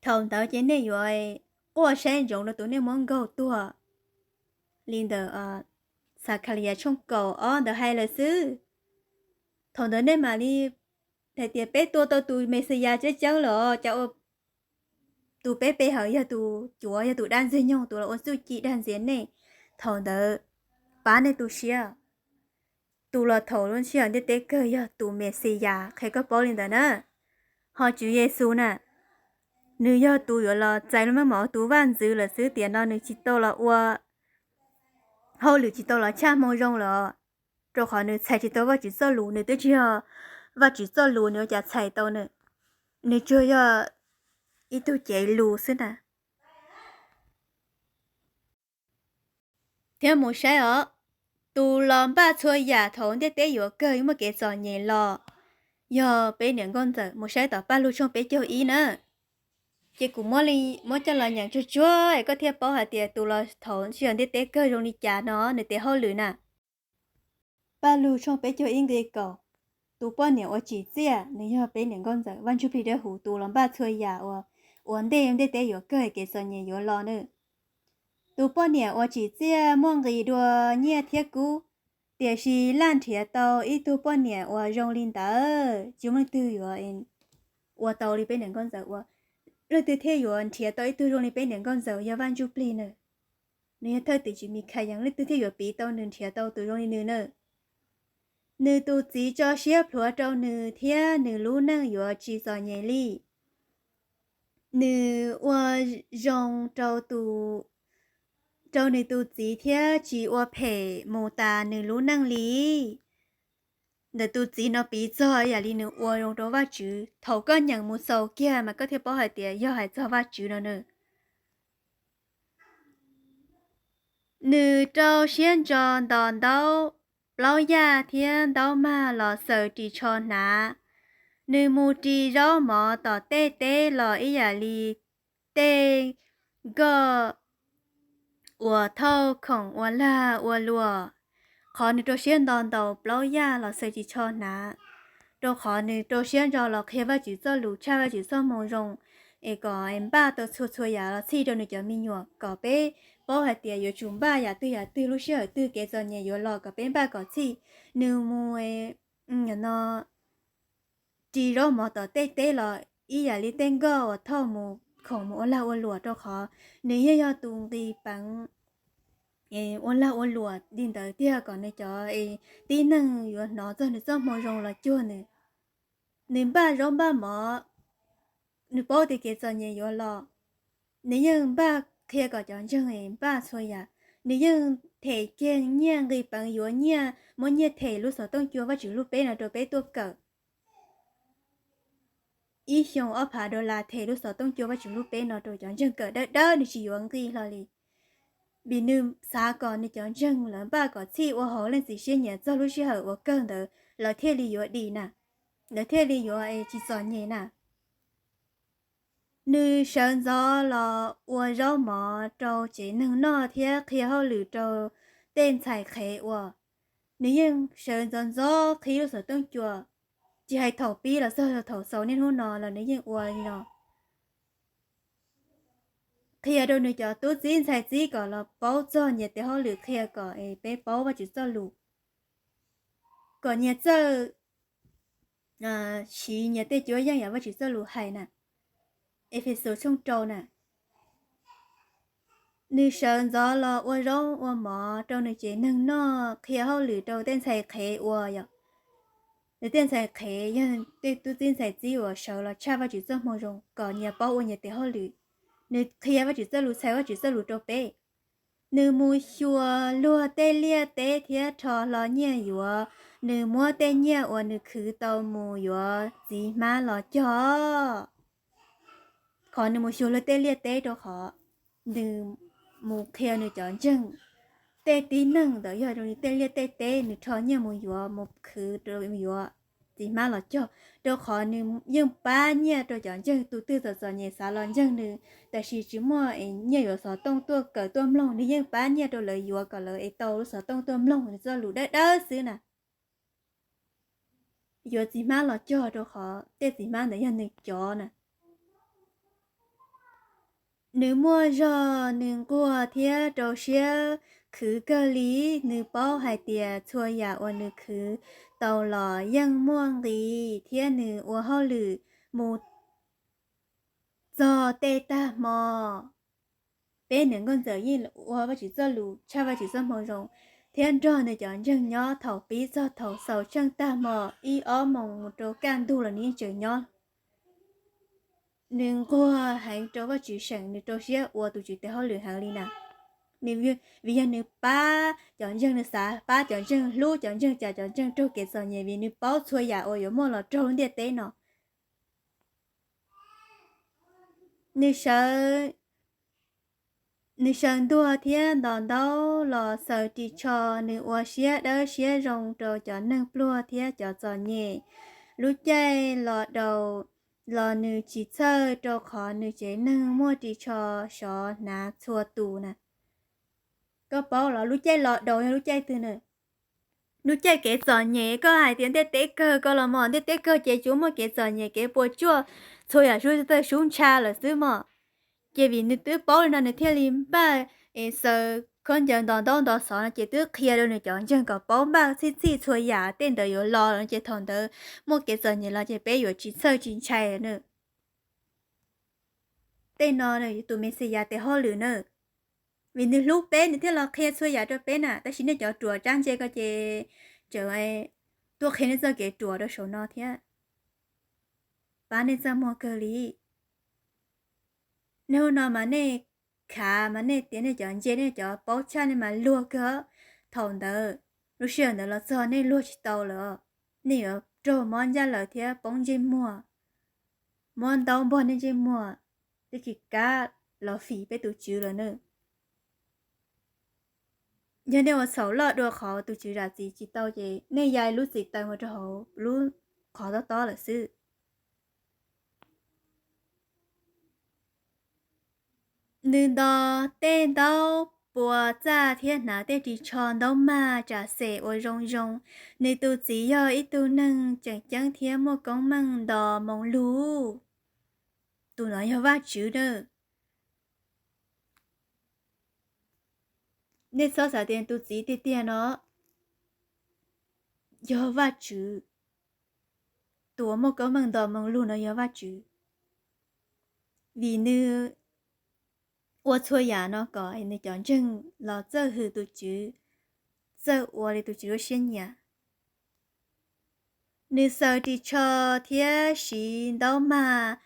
Thaum ntawd ces nej yuav quaj saib ntsoov rau tus nej muab nkaug tuag li ntawm Xakhaliyas tshooj kaum ob ntawd hais lawm xwb. Thaum ntawd nej mam li hais tias peb tua tau tus Mexiyas tseeb tseeb lawm, cas ua tus peb pe hawm yog tus cuav, yog tus dab Ntxwg Nyoog, tus los ua txuj ci dag ntxias nej. Thaum ntawd pab nej tu siab, tus los thaum lub sij hawm ntiaj teb kawg yog tus Mexiyas, qhia koj paub li ntawd na. Ho Tswv Yexus na, nws yog tus yuav los txais lub meej mom ua tus vaj ntxwv lawm xwb, tiam no nws tsis tau los ua hauj lwm, tsis tau los tshaj hmoo zoo lawm, rau qhov nws txhais tsis tau Vajtswv txoj lus. Nws twb tsis yog Vajtswv txoj lus, nws ua cas txhais tau na? Nws tsuas yog ib tug cev lus xwb na. Thiab mus saib os, tus los npaj txhua yam thaum ntiaj teb yuav kawg, yuav muaj kev txom nyem los, yog peb niam nkauj ntxawm. Mus saib tom Paj Lug tshooj peb caug ib na. Ces kuv muab li, muab coj los nyeem tsuag tsuag es koj thiaj paub hais tias tus los thaum sij hawm ntiaj teb kawg zoo li cas no nws tes hauj lwm na. Paj Lug tshooj peb caug ib nqe kaum, tus poj niam uas tsim txiaj, nws yog peb niam nkauj ntxawm Vaj Ntsuj Plig Dawb Huv, tus los npaj txhua yam uas ua ntej ntiaj teb yuav kawg, kev txom nyem yuav los na. Tus poj niam uas tsim txiaj muaj nqis dua nyiaj thiab kub, tiam sis laj nrhiav tau ib tug poj niam uas zoo li ntawd tsis muaj leej twg yuav ua tau li peb niam nkauj ntxawm ua. Leej twg thiaj yuav nrhiav tau ib tug zoo li peb niam nkauj ntxawm? Yog Vaj Ntsuj Plig na. Nws yog thawj tim tswv Mikhayees, leej twg thiaj yuav piv tau nws nrhiav tau tus zoo li nws na? Nws tus txiv tso siab plhuav rau nws thiab nws lub neej yuav tsis txom nyem li. Nws ua zoo rau tus, rau nws tus txiv thiab tsis ua phem mus tas nws lub neej li. Ntawm tus txiv no piv txog yam li nws ua zoo rau Vajtswv, thaum koj nyeem mus xaus kiag mas koj thiaj paub hais tias yog hais txog Vajtswv no na. Nws rau siab ntso nto ntaub plaub yaj thiab ntaub mag los xaws ris tsho hnav. Nws mus ris zaub mov tom tej teb los ib yam li tej nkoj uas thauj khoom ua lag ua luam. Qhov nws rau siab nto ntaus plaub yaj los xaws ris tsho hnav, rau qhov nws rau siab ntso los qhia Vajtswv txoj lus, tshaj Vajtswv txoj moo zoo, es kom npaj tau txhua txhua yam los txhij rau nws cov me nyuam, kom peb paub hais tias yuav tsum npaj yam twg yam twg, lub sij hawm twg kev txom nyem yuav los kom peb npaj kom txhij. Nws mus no ris zaub mov tom tej teb los ib yam li tej nkoj uas thauj mus khoom mus ua lag ua luam, rau qhov nws yeej yog tus nqis peev ua lag ua luam li ntawd tiag, kom nws cov tib neeg yuav hnov txog nws txoj moo zoo los cuag nws. Nws npaj zaub npaj mov, nws paub tias kev txom nyem yuav los, nws yeej npaj qhia kom cov ntseeg npaj txhua yam. Nws yeej them kiag nyiaj, nqis peev yuav nyiaj, muab nyiaj them lub xov tooj cua Vajtswv lub peb no rau peb tuaj kawm. Ib xyoos ob phav dollar them lub xov tooj cua Vajtswv lub peb no rau cov ntseeg kawm dawb dawb, nws tsis yuav nqi hlo li. Vim nws xav kom nws cov ntseeg lawv npaj kom txhij ua haum Leej Txiv siab nyiam txog lub sij hawm uas kawg ntawd lawv thiaj li yuav dim na, lawv thiaj li yuav tsis txom nyem na. Nws sawv ntxov los ua zaub mov rau tsev neeg noj thiab qhia hauj lwm rau tej ntxhais qhev ua. Nws yeej sawv ntxov ntxov qhib lub xov tooj cua, tsis hais thaum pib los txog thaum xaus niaj hnub no los nws yeej ua li no, qhia rau nws cov tub txib ntxhais txib kom los paub txog nyias tes hauj lwm, qhia kom peb paub Vajtswv txoj lus, kom nyias txawj siv nyias tej cuab yeej yam Vajtswv txoj lus hais na. Efexus tshooj rau na. Nws sawv ntxov los ua zaub ua mov rau nws tsev neeg noj, qhia hauj lwm rau tej ntxhais qhev ua yom. Nws tej ntxhais qhev yog tej tub txib ntxhais txib uas sawv los tshaj Vajtswv txoj moo zoo kom nyias paub ua nyias tes hauj lwm. Nws qhia Vajtswv txoj lus, txhais Vajtswv txoj lus rau peb. Nws mus xyuas luag tej liaj teb thiab rho hlo nyiaj yuav. Nws muab tej nyiaj uas nws khwv tau mus yuav txiv hmab los cog. Qhov nws mus xyuas luag tej liaj teb rau qhov nws mus qhia nws cov ntseeg, tej tib neeg ntawd yog zoo li tej liaj tej teb, nws rho nyiaj mus yuav, mus khwv yuav txiv hmab los cog, rau qhov nws yeej pab nyiaj rau cov ntseeg. Tus twg txom txom nyem xav los ntseeg nws, tab sis tsis muaj nyiaj yuav xov tooj tuaj kawm tuaj mloog, nws yeej pab nyiaj rau lawv yuav kom lawv es tau lub xov tooj tuaj mloog nws txoj lus dawb dawb xwb na. Yuav txiv hmab los cog rau qhov tej txiv hmab ntawd yog nws cov na. Nws muaj zog, nws nquag thiab rau siab khwv kawg li. Nws paub hais tias txhua yam uas nws khwv tau los yeej muaj nqis, thiab nws ua hauj lwm mus txog tej tag hmo. Peb niam nkauj ntxawm yeej ua Vajtswv txoj lus, tshaj Vajtswv txoj moo zoo, thiab nrog nws cov ntseeg nyob thaum pib txog thaum xaus tsheej tag hmo, ib ob moos mus rau kaj ntug los nws yeej tseem nyob. Nws nquag heev rau Vajtswv seem, nws rau siab ua tus Tswv tes hauj lwm heev li na. Nws, vim yog nws pab cov ntseeg, nws xav pab cov ntseeg, hlub cov ntseeg, cawm cov ntseeg raug kev txom nyem, vim nws paub txhua yam uas yuav muaj los raug lub ntiaj teb no. Nws sawv, nws sawv ntuag thiab ntos ntaub los xaws ris tsho, nws ua siab dawb siab zoo rau cov neeg pluag thiab cov txom nyem. Lub caij los daus los nws tsis txhawj, rau qhov nws tsev neeg muaj ris tsho sov hnav txhua tus na. Koj paub los lub caij los daus yog lub caij twg na? Lub caij kev txom nyem. Koj hais tias ntiaj teb kawg, koj los mus ntiaj teb kawg ces tsuas muaj kev txom nyem, kev puas tsuaj, txhua yam sub txawj sub ntsha lawm xwb mog. Ces vim nws twb paub li no nws thiaj li npaj es xaws khaub ncaws ntos ntaub ntos xov no, ces twb qhia rau nws cov ntseeg kom paub npaj txhij txhij txhua yam tej ntawd yuav los no, ces thaum ntawd muaj kev txom nyem los ces peb yuav tsis txhawj tsis ntshai na. Tej no tus Mexiyas tes hauj lwm na. Vim nws hlub peb nws thiaj los qhia txhua yam rau peb na. Tab sis nej cov ruam tsab ntse ko ces tseem tuaj qhia nej txoj kev ruam rau saum no thiab. Pab nej txaj muag kawg li. Nej hnub no mas nej khav mas nej tias nej cov ntse, nej cov paub tshaj, nej mas luag kawg. Thaum ntawd, lub sij hawm ntawd los txog nej luag tsis tau lawm. Nej yuav raug mob ncaj lawm thiab poob ntsej muag, muab ntaub npog nej ntsej muag, twb tsis kam los fim peb tus Tswv lawm na. Yog nej ua txhaum loj dua qhov tus Tswv zam txim tsis tau ces nej ya lub txim taws mus rau hauv lub qhov tob tob lawm xwb. Nws nto tej ntaub pua txaj thiab hnav tej ris tsho ntaub mag tsam xem uas zoo zoo. Nws tus txiv yog ib tug neeg tseem ceeb thiab muaj koob meej nto moo lug. Tus no yog Vajtswv na. Nej txhob xav tias tus txiv tiag tiag no yog Vajtswv. Tus uas muaj koob meej nto moo lug no yog Vajtswv, vim nws ua txhua yam no kom nws cov ntseeg los txawj hwm tus Tswv, txawj ua li tus Tswv lub siab nyiam. Nws xaws ris tsho thiab siv ntaub mag,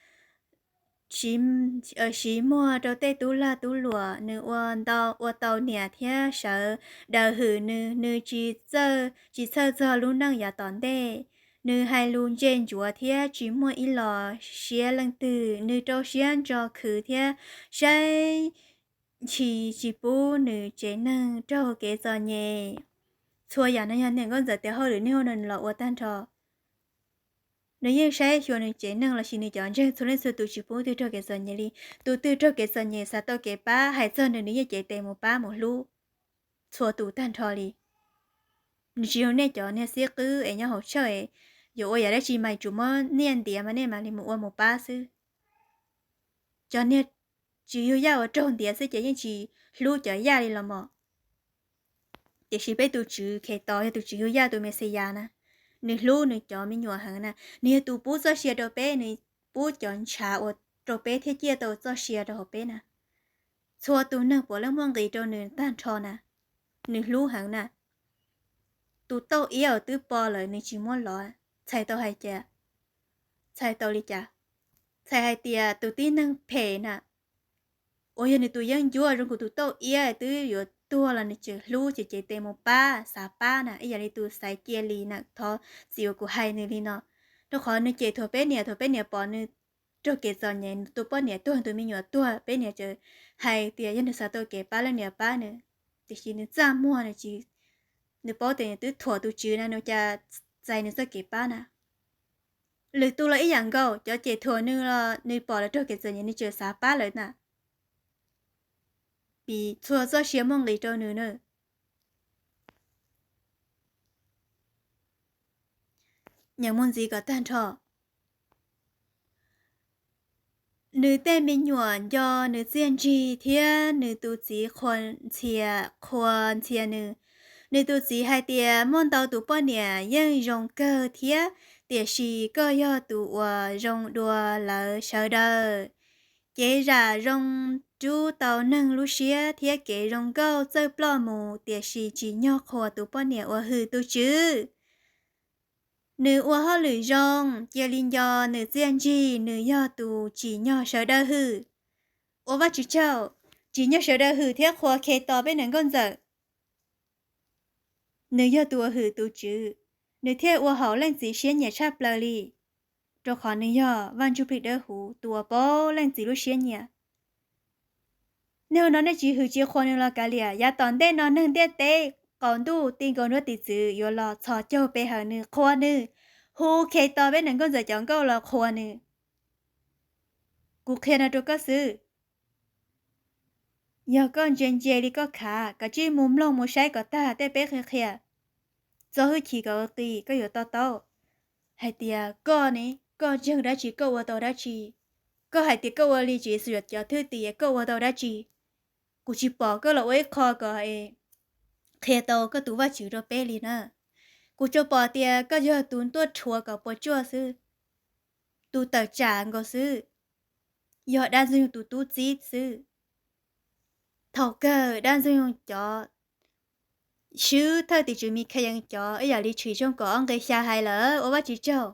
siv muag rau tej tub lag tub luam. Nws ua tau niam thiab sawv daws hwm nws. Nws tsis txhawj txog lub neej yav tom ntej. Nws hais lus ntse ntsuav thiab tsis muaj ib los siab leej twg. Nws rau siab ntso khwv thiab saib ntshis tsis pub nws tsev neeg raug kev txom nyem. Txhua yam no yog niam nkauj ntxawm tias hauj lwm niaj hnub no nws los ua tag nrho. Nws yeej saib xyuas nws tsev neeg lossis nws cov ntseeg txhua leej txhua tus tsis pub twg raug kev txom nyem li. Tus twg raug kev txom nyem xav tau kev pab hais txog nws, nws yeej cev tes mus pab mus hlub txhua tus tag nrho li. Nws tsis zoo nej cov niag xib qwb es nyob hauv tshawj es yuav ua yam dab tsi mas yuav tsum muab niaj ntiav mas nej mam li mus ua mus pab xwb. Cov niag tswv yug yaj uas raug ntiav xwb ces yeej tsis hlub cov yaj li los mas. Tiam sis peb tus Tswv Khetos yog tus tswv yug yaj, tus Mexiyas na, nws hlub nws cov me nyuam heev na. Nws yog tus pub txoj sia rau peb, nws pub cov ntshav uas rau peb thiab ciaj tau txoj sia rau hauv peb na. Txhua tus neeg puav leej muaj nqis rau nws tag nrho na, nws hlub heev na. Tus tauj iab uas twb pom lawm nws tsis muab los, txhais tau hais cas? Txhais tau li cas? Txhais hais tias tus tib neeg phem na, uas yog nws tus yeeb ncuab zoo nkaus tus tauj iab twb yuav tuag los nws tseem hlub, tseem cev tes mus pab, xav pab na, ib yam li tus xaiv cia li na, thov txim uas kuv hais nws li no. Rau qhov nws cem thuam peb niam, thuam peb niam pom nws raug kev txom nyem, tus poj niam tuag, tus me nyuam tuag, peb niam tseem hais tias yog nws xav tau kev pab leej niam pab nws, tiam sis nws txaj muag, nws tsis, nws paub tias nws twb thuam tus Tswv na, nws cas txais nws txoj kev pab na. Lwm tus los ib yam nkaus, cov cem thuam nws los nws pom lawv raug kev txom nyem nws tseem xav pab lawv na. Vim txhua txoj sia muaj nqis rau nws na. Nyeem mus ntxiv kom tag nrho. Nws tej me nyuam nco nws txiaj ntsig thiab nws tus txiv qhuas ntxhia, qhuas ntxhia nws. Nws tus txiv hais tias, muaj ntau tus poj niam yeej zoo kawg thiab, tiam sis koj yog tus uas zoo dua lawv sawv daws. Cev zam zoo rub tau neeg lub siab thiab kev zoo nkauj txawj ploj mus, tiam sis tsim nyog qhuas tus poj niam uas hwm tus Tswv. Nws ua hauj lwm zoo, cia li nco nws txiaj ntsig, nws yog tus tsim nyog sawv daws hwm. Ua Vajtswv tsaug, tsim nyog sawv daws hwm thiab qhuas Khetos peb niam nkauj ntxawm. Nws yog tus uas hwm tus Tswv, nws thiaj ua haum leej txiv siab nyiam tshaj plaws li, rau qhov nws yog Vaj Ntsuj Plig Dawb Huv tus uas paub leej txiv lub siab nyiam. Nej ua no nej tsis hwm tsis qhuas nws los kav liam, yav tom ntej no neeg ntiaj teb qaum ntuj ti nkaus nruab tiv txwv yuav los txhos caug pe hawm nws, qhuas nws, hu Khetos peb niam nkauj ntxawm cov nkauj los qhuas nws. Kuv qhia no rau koj xwb. Yog koj ntse ntse li koj khav, kav tsij mus mloog mus saib kom tag tej peb qhia qhia. Txo hwj chim kom ua qis koj yuav to taub hais tias koj ne, koj ntseeg dab tsi, koj ua tau dab tsi. Koj hais tias koj ua li Tswv Yexus cov thwj tim, koj ua tau dab tsi? Kuv tsis pom koj los ua ib qho kom qhia tau koj tus Vajtswv rau peb li na. Kuv tsuas pom tias koj yog tus tuaj rhuav kom puas tsuaj xwb, tus tawm tsam nkaus xwb, yog dab ntxwg nyoog tus tub txib xwb. Thaum kawg dab ntxwg nyoog cov swb thawj tim tswv Mikhayees cov ib yam li Tshwm Zeej kaum ob nqe xya hais lawm, ua Vajtswv tsaug.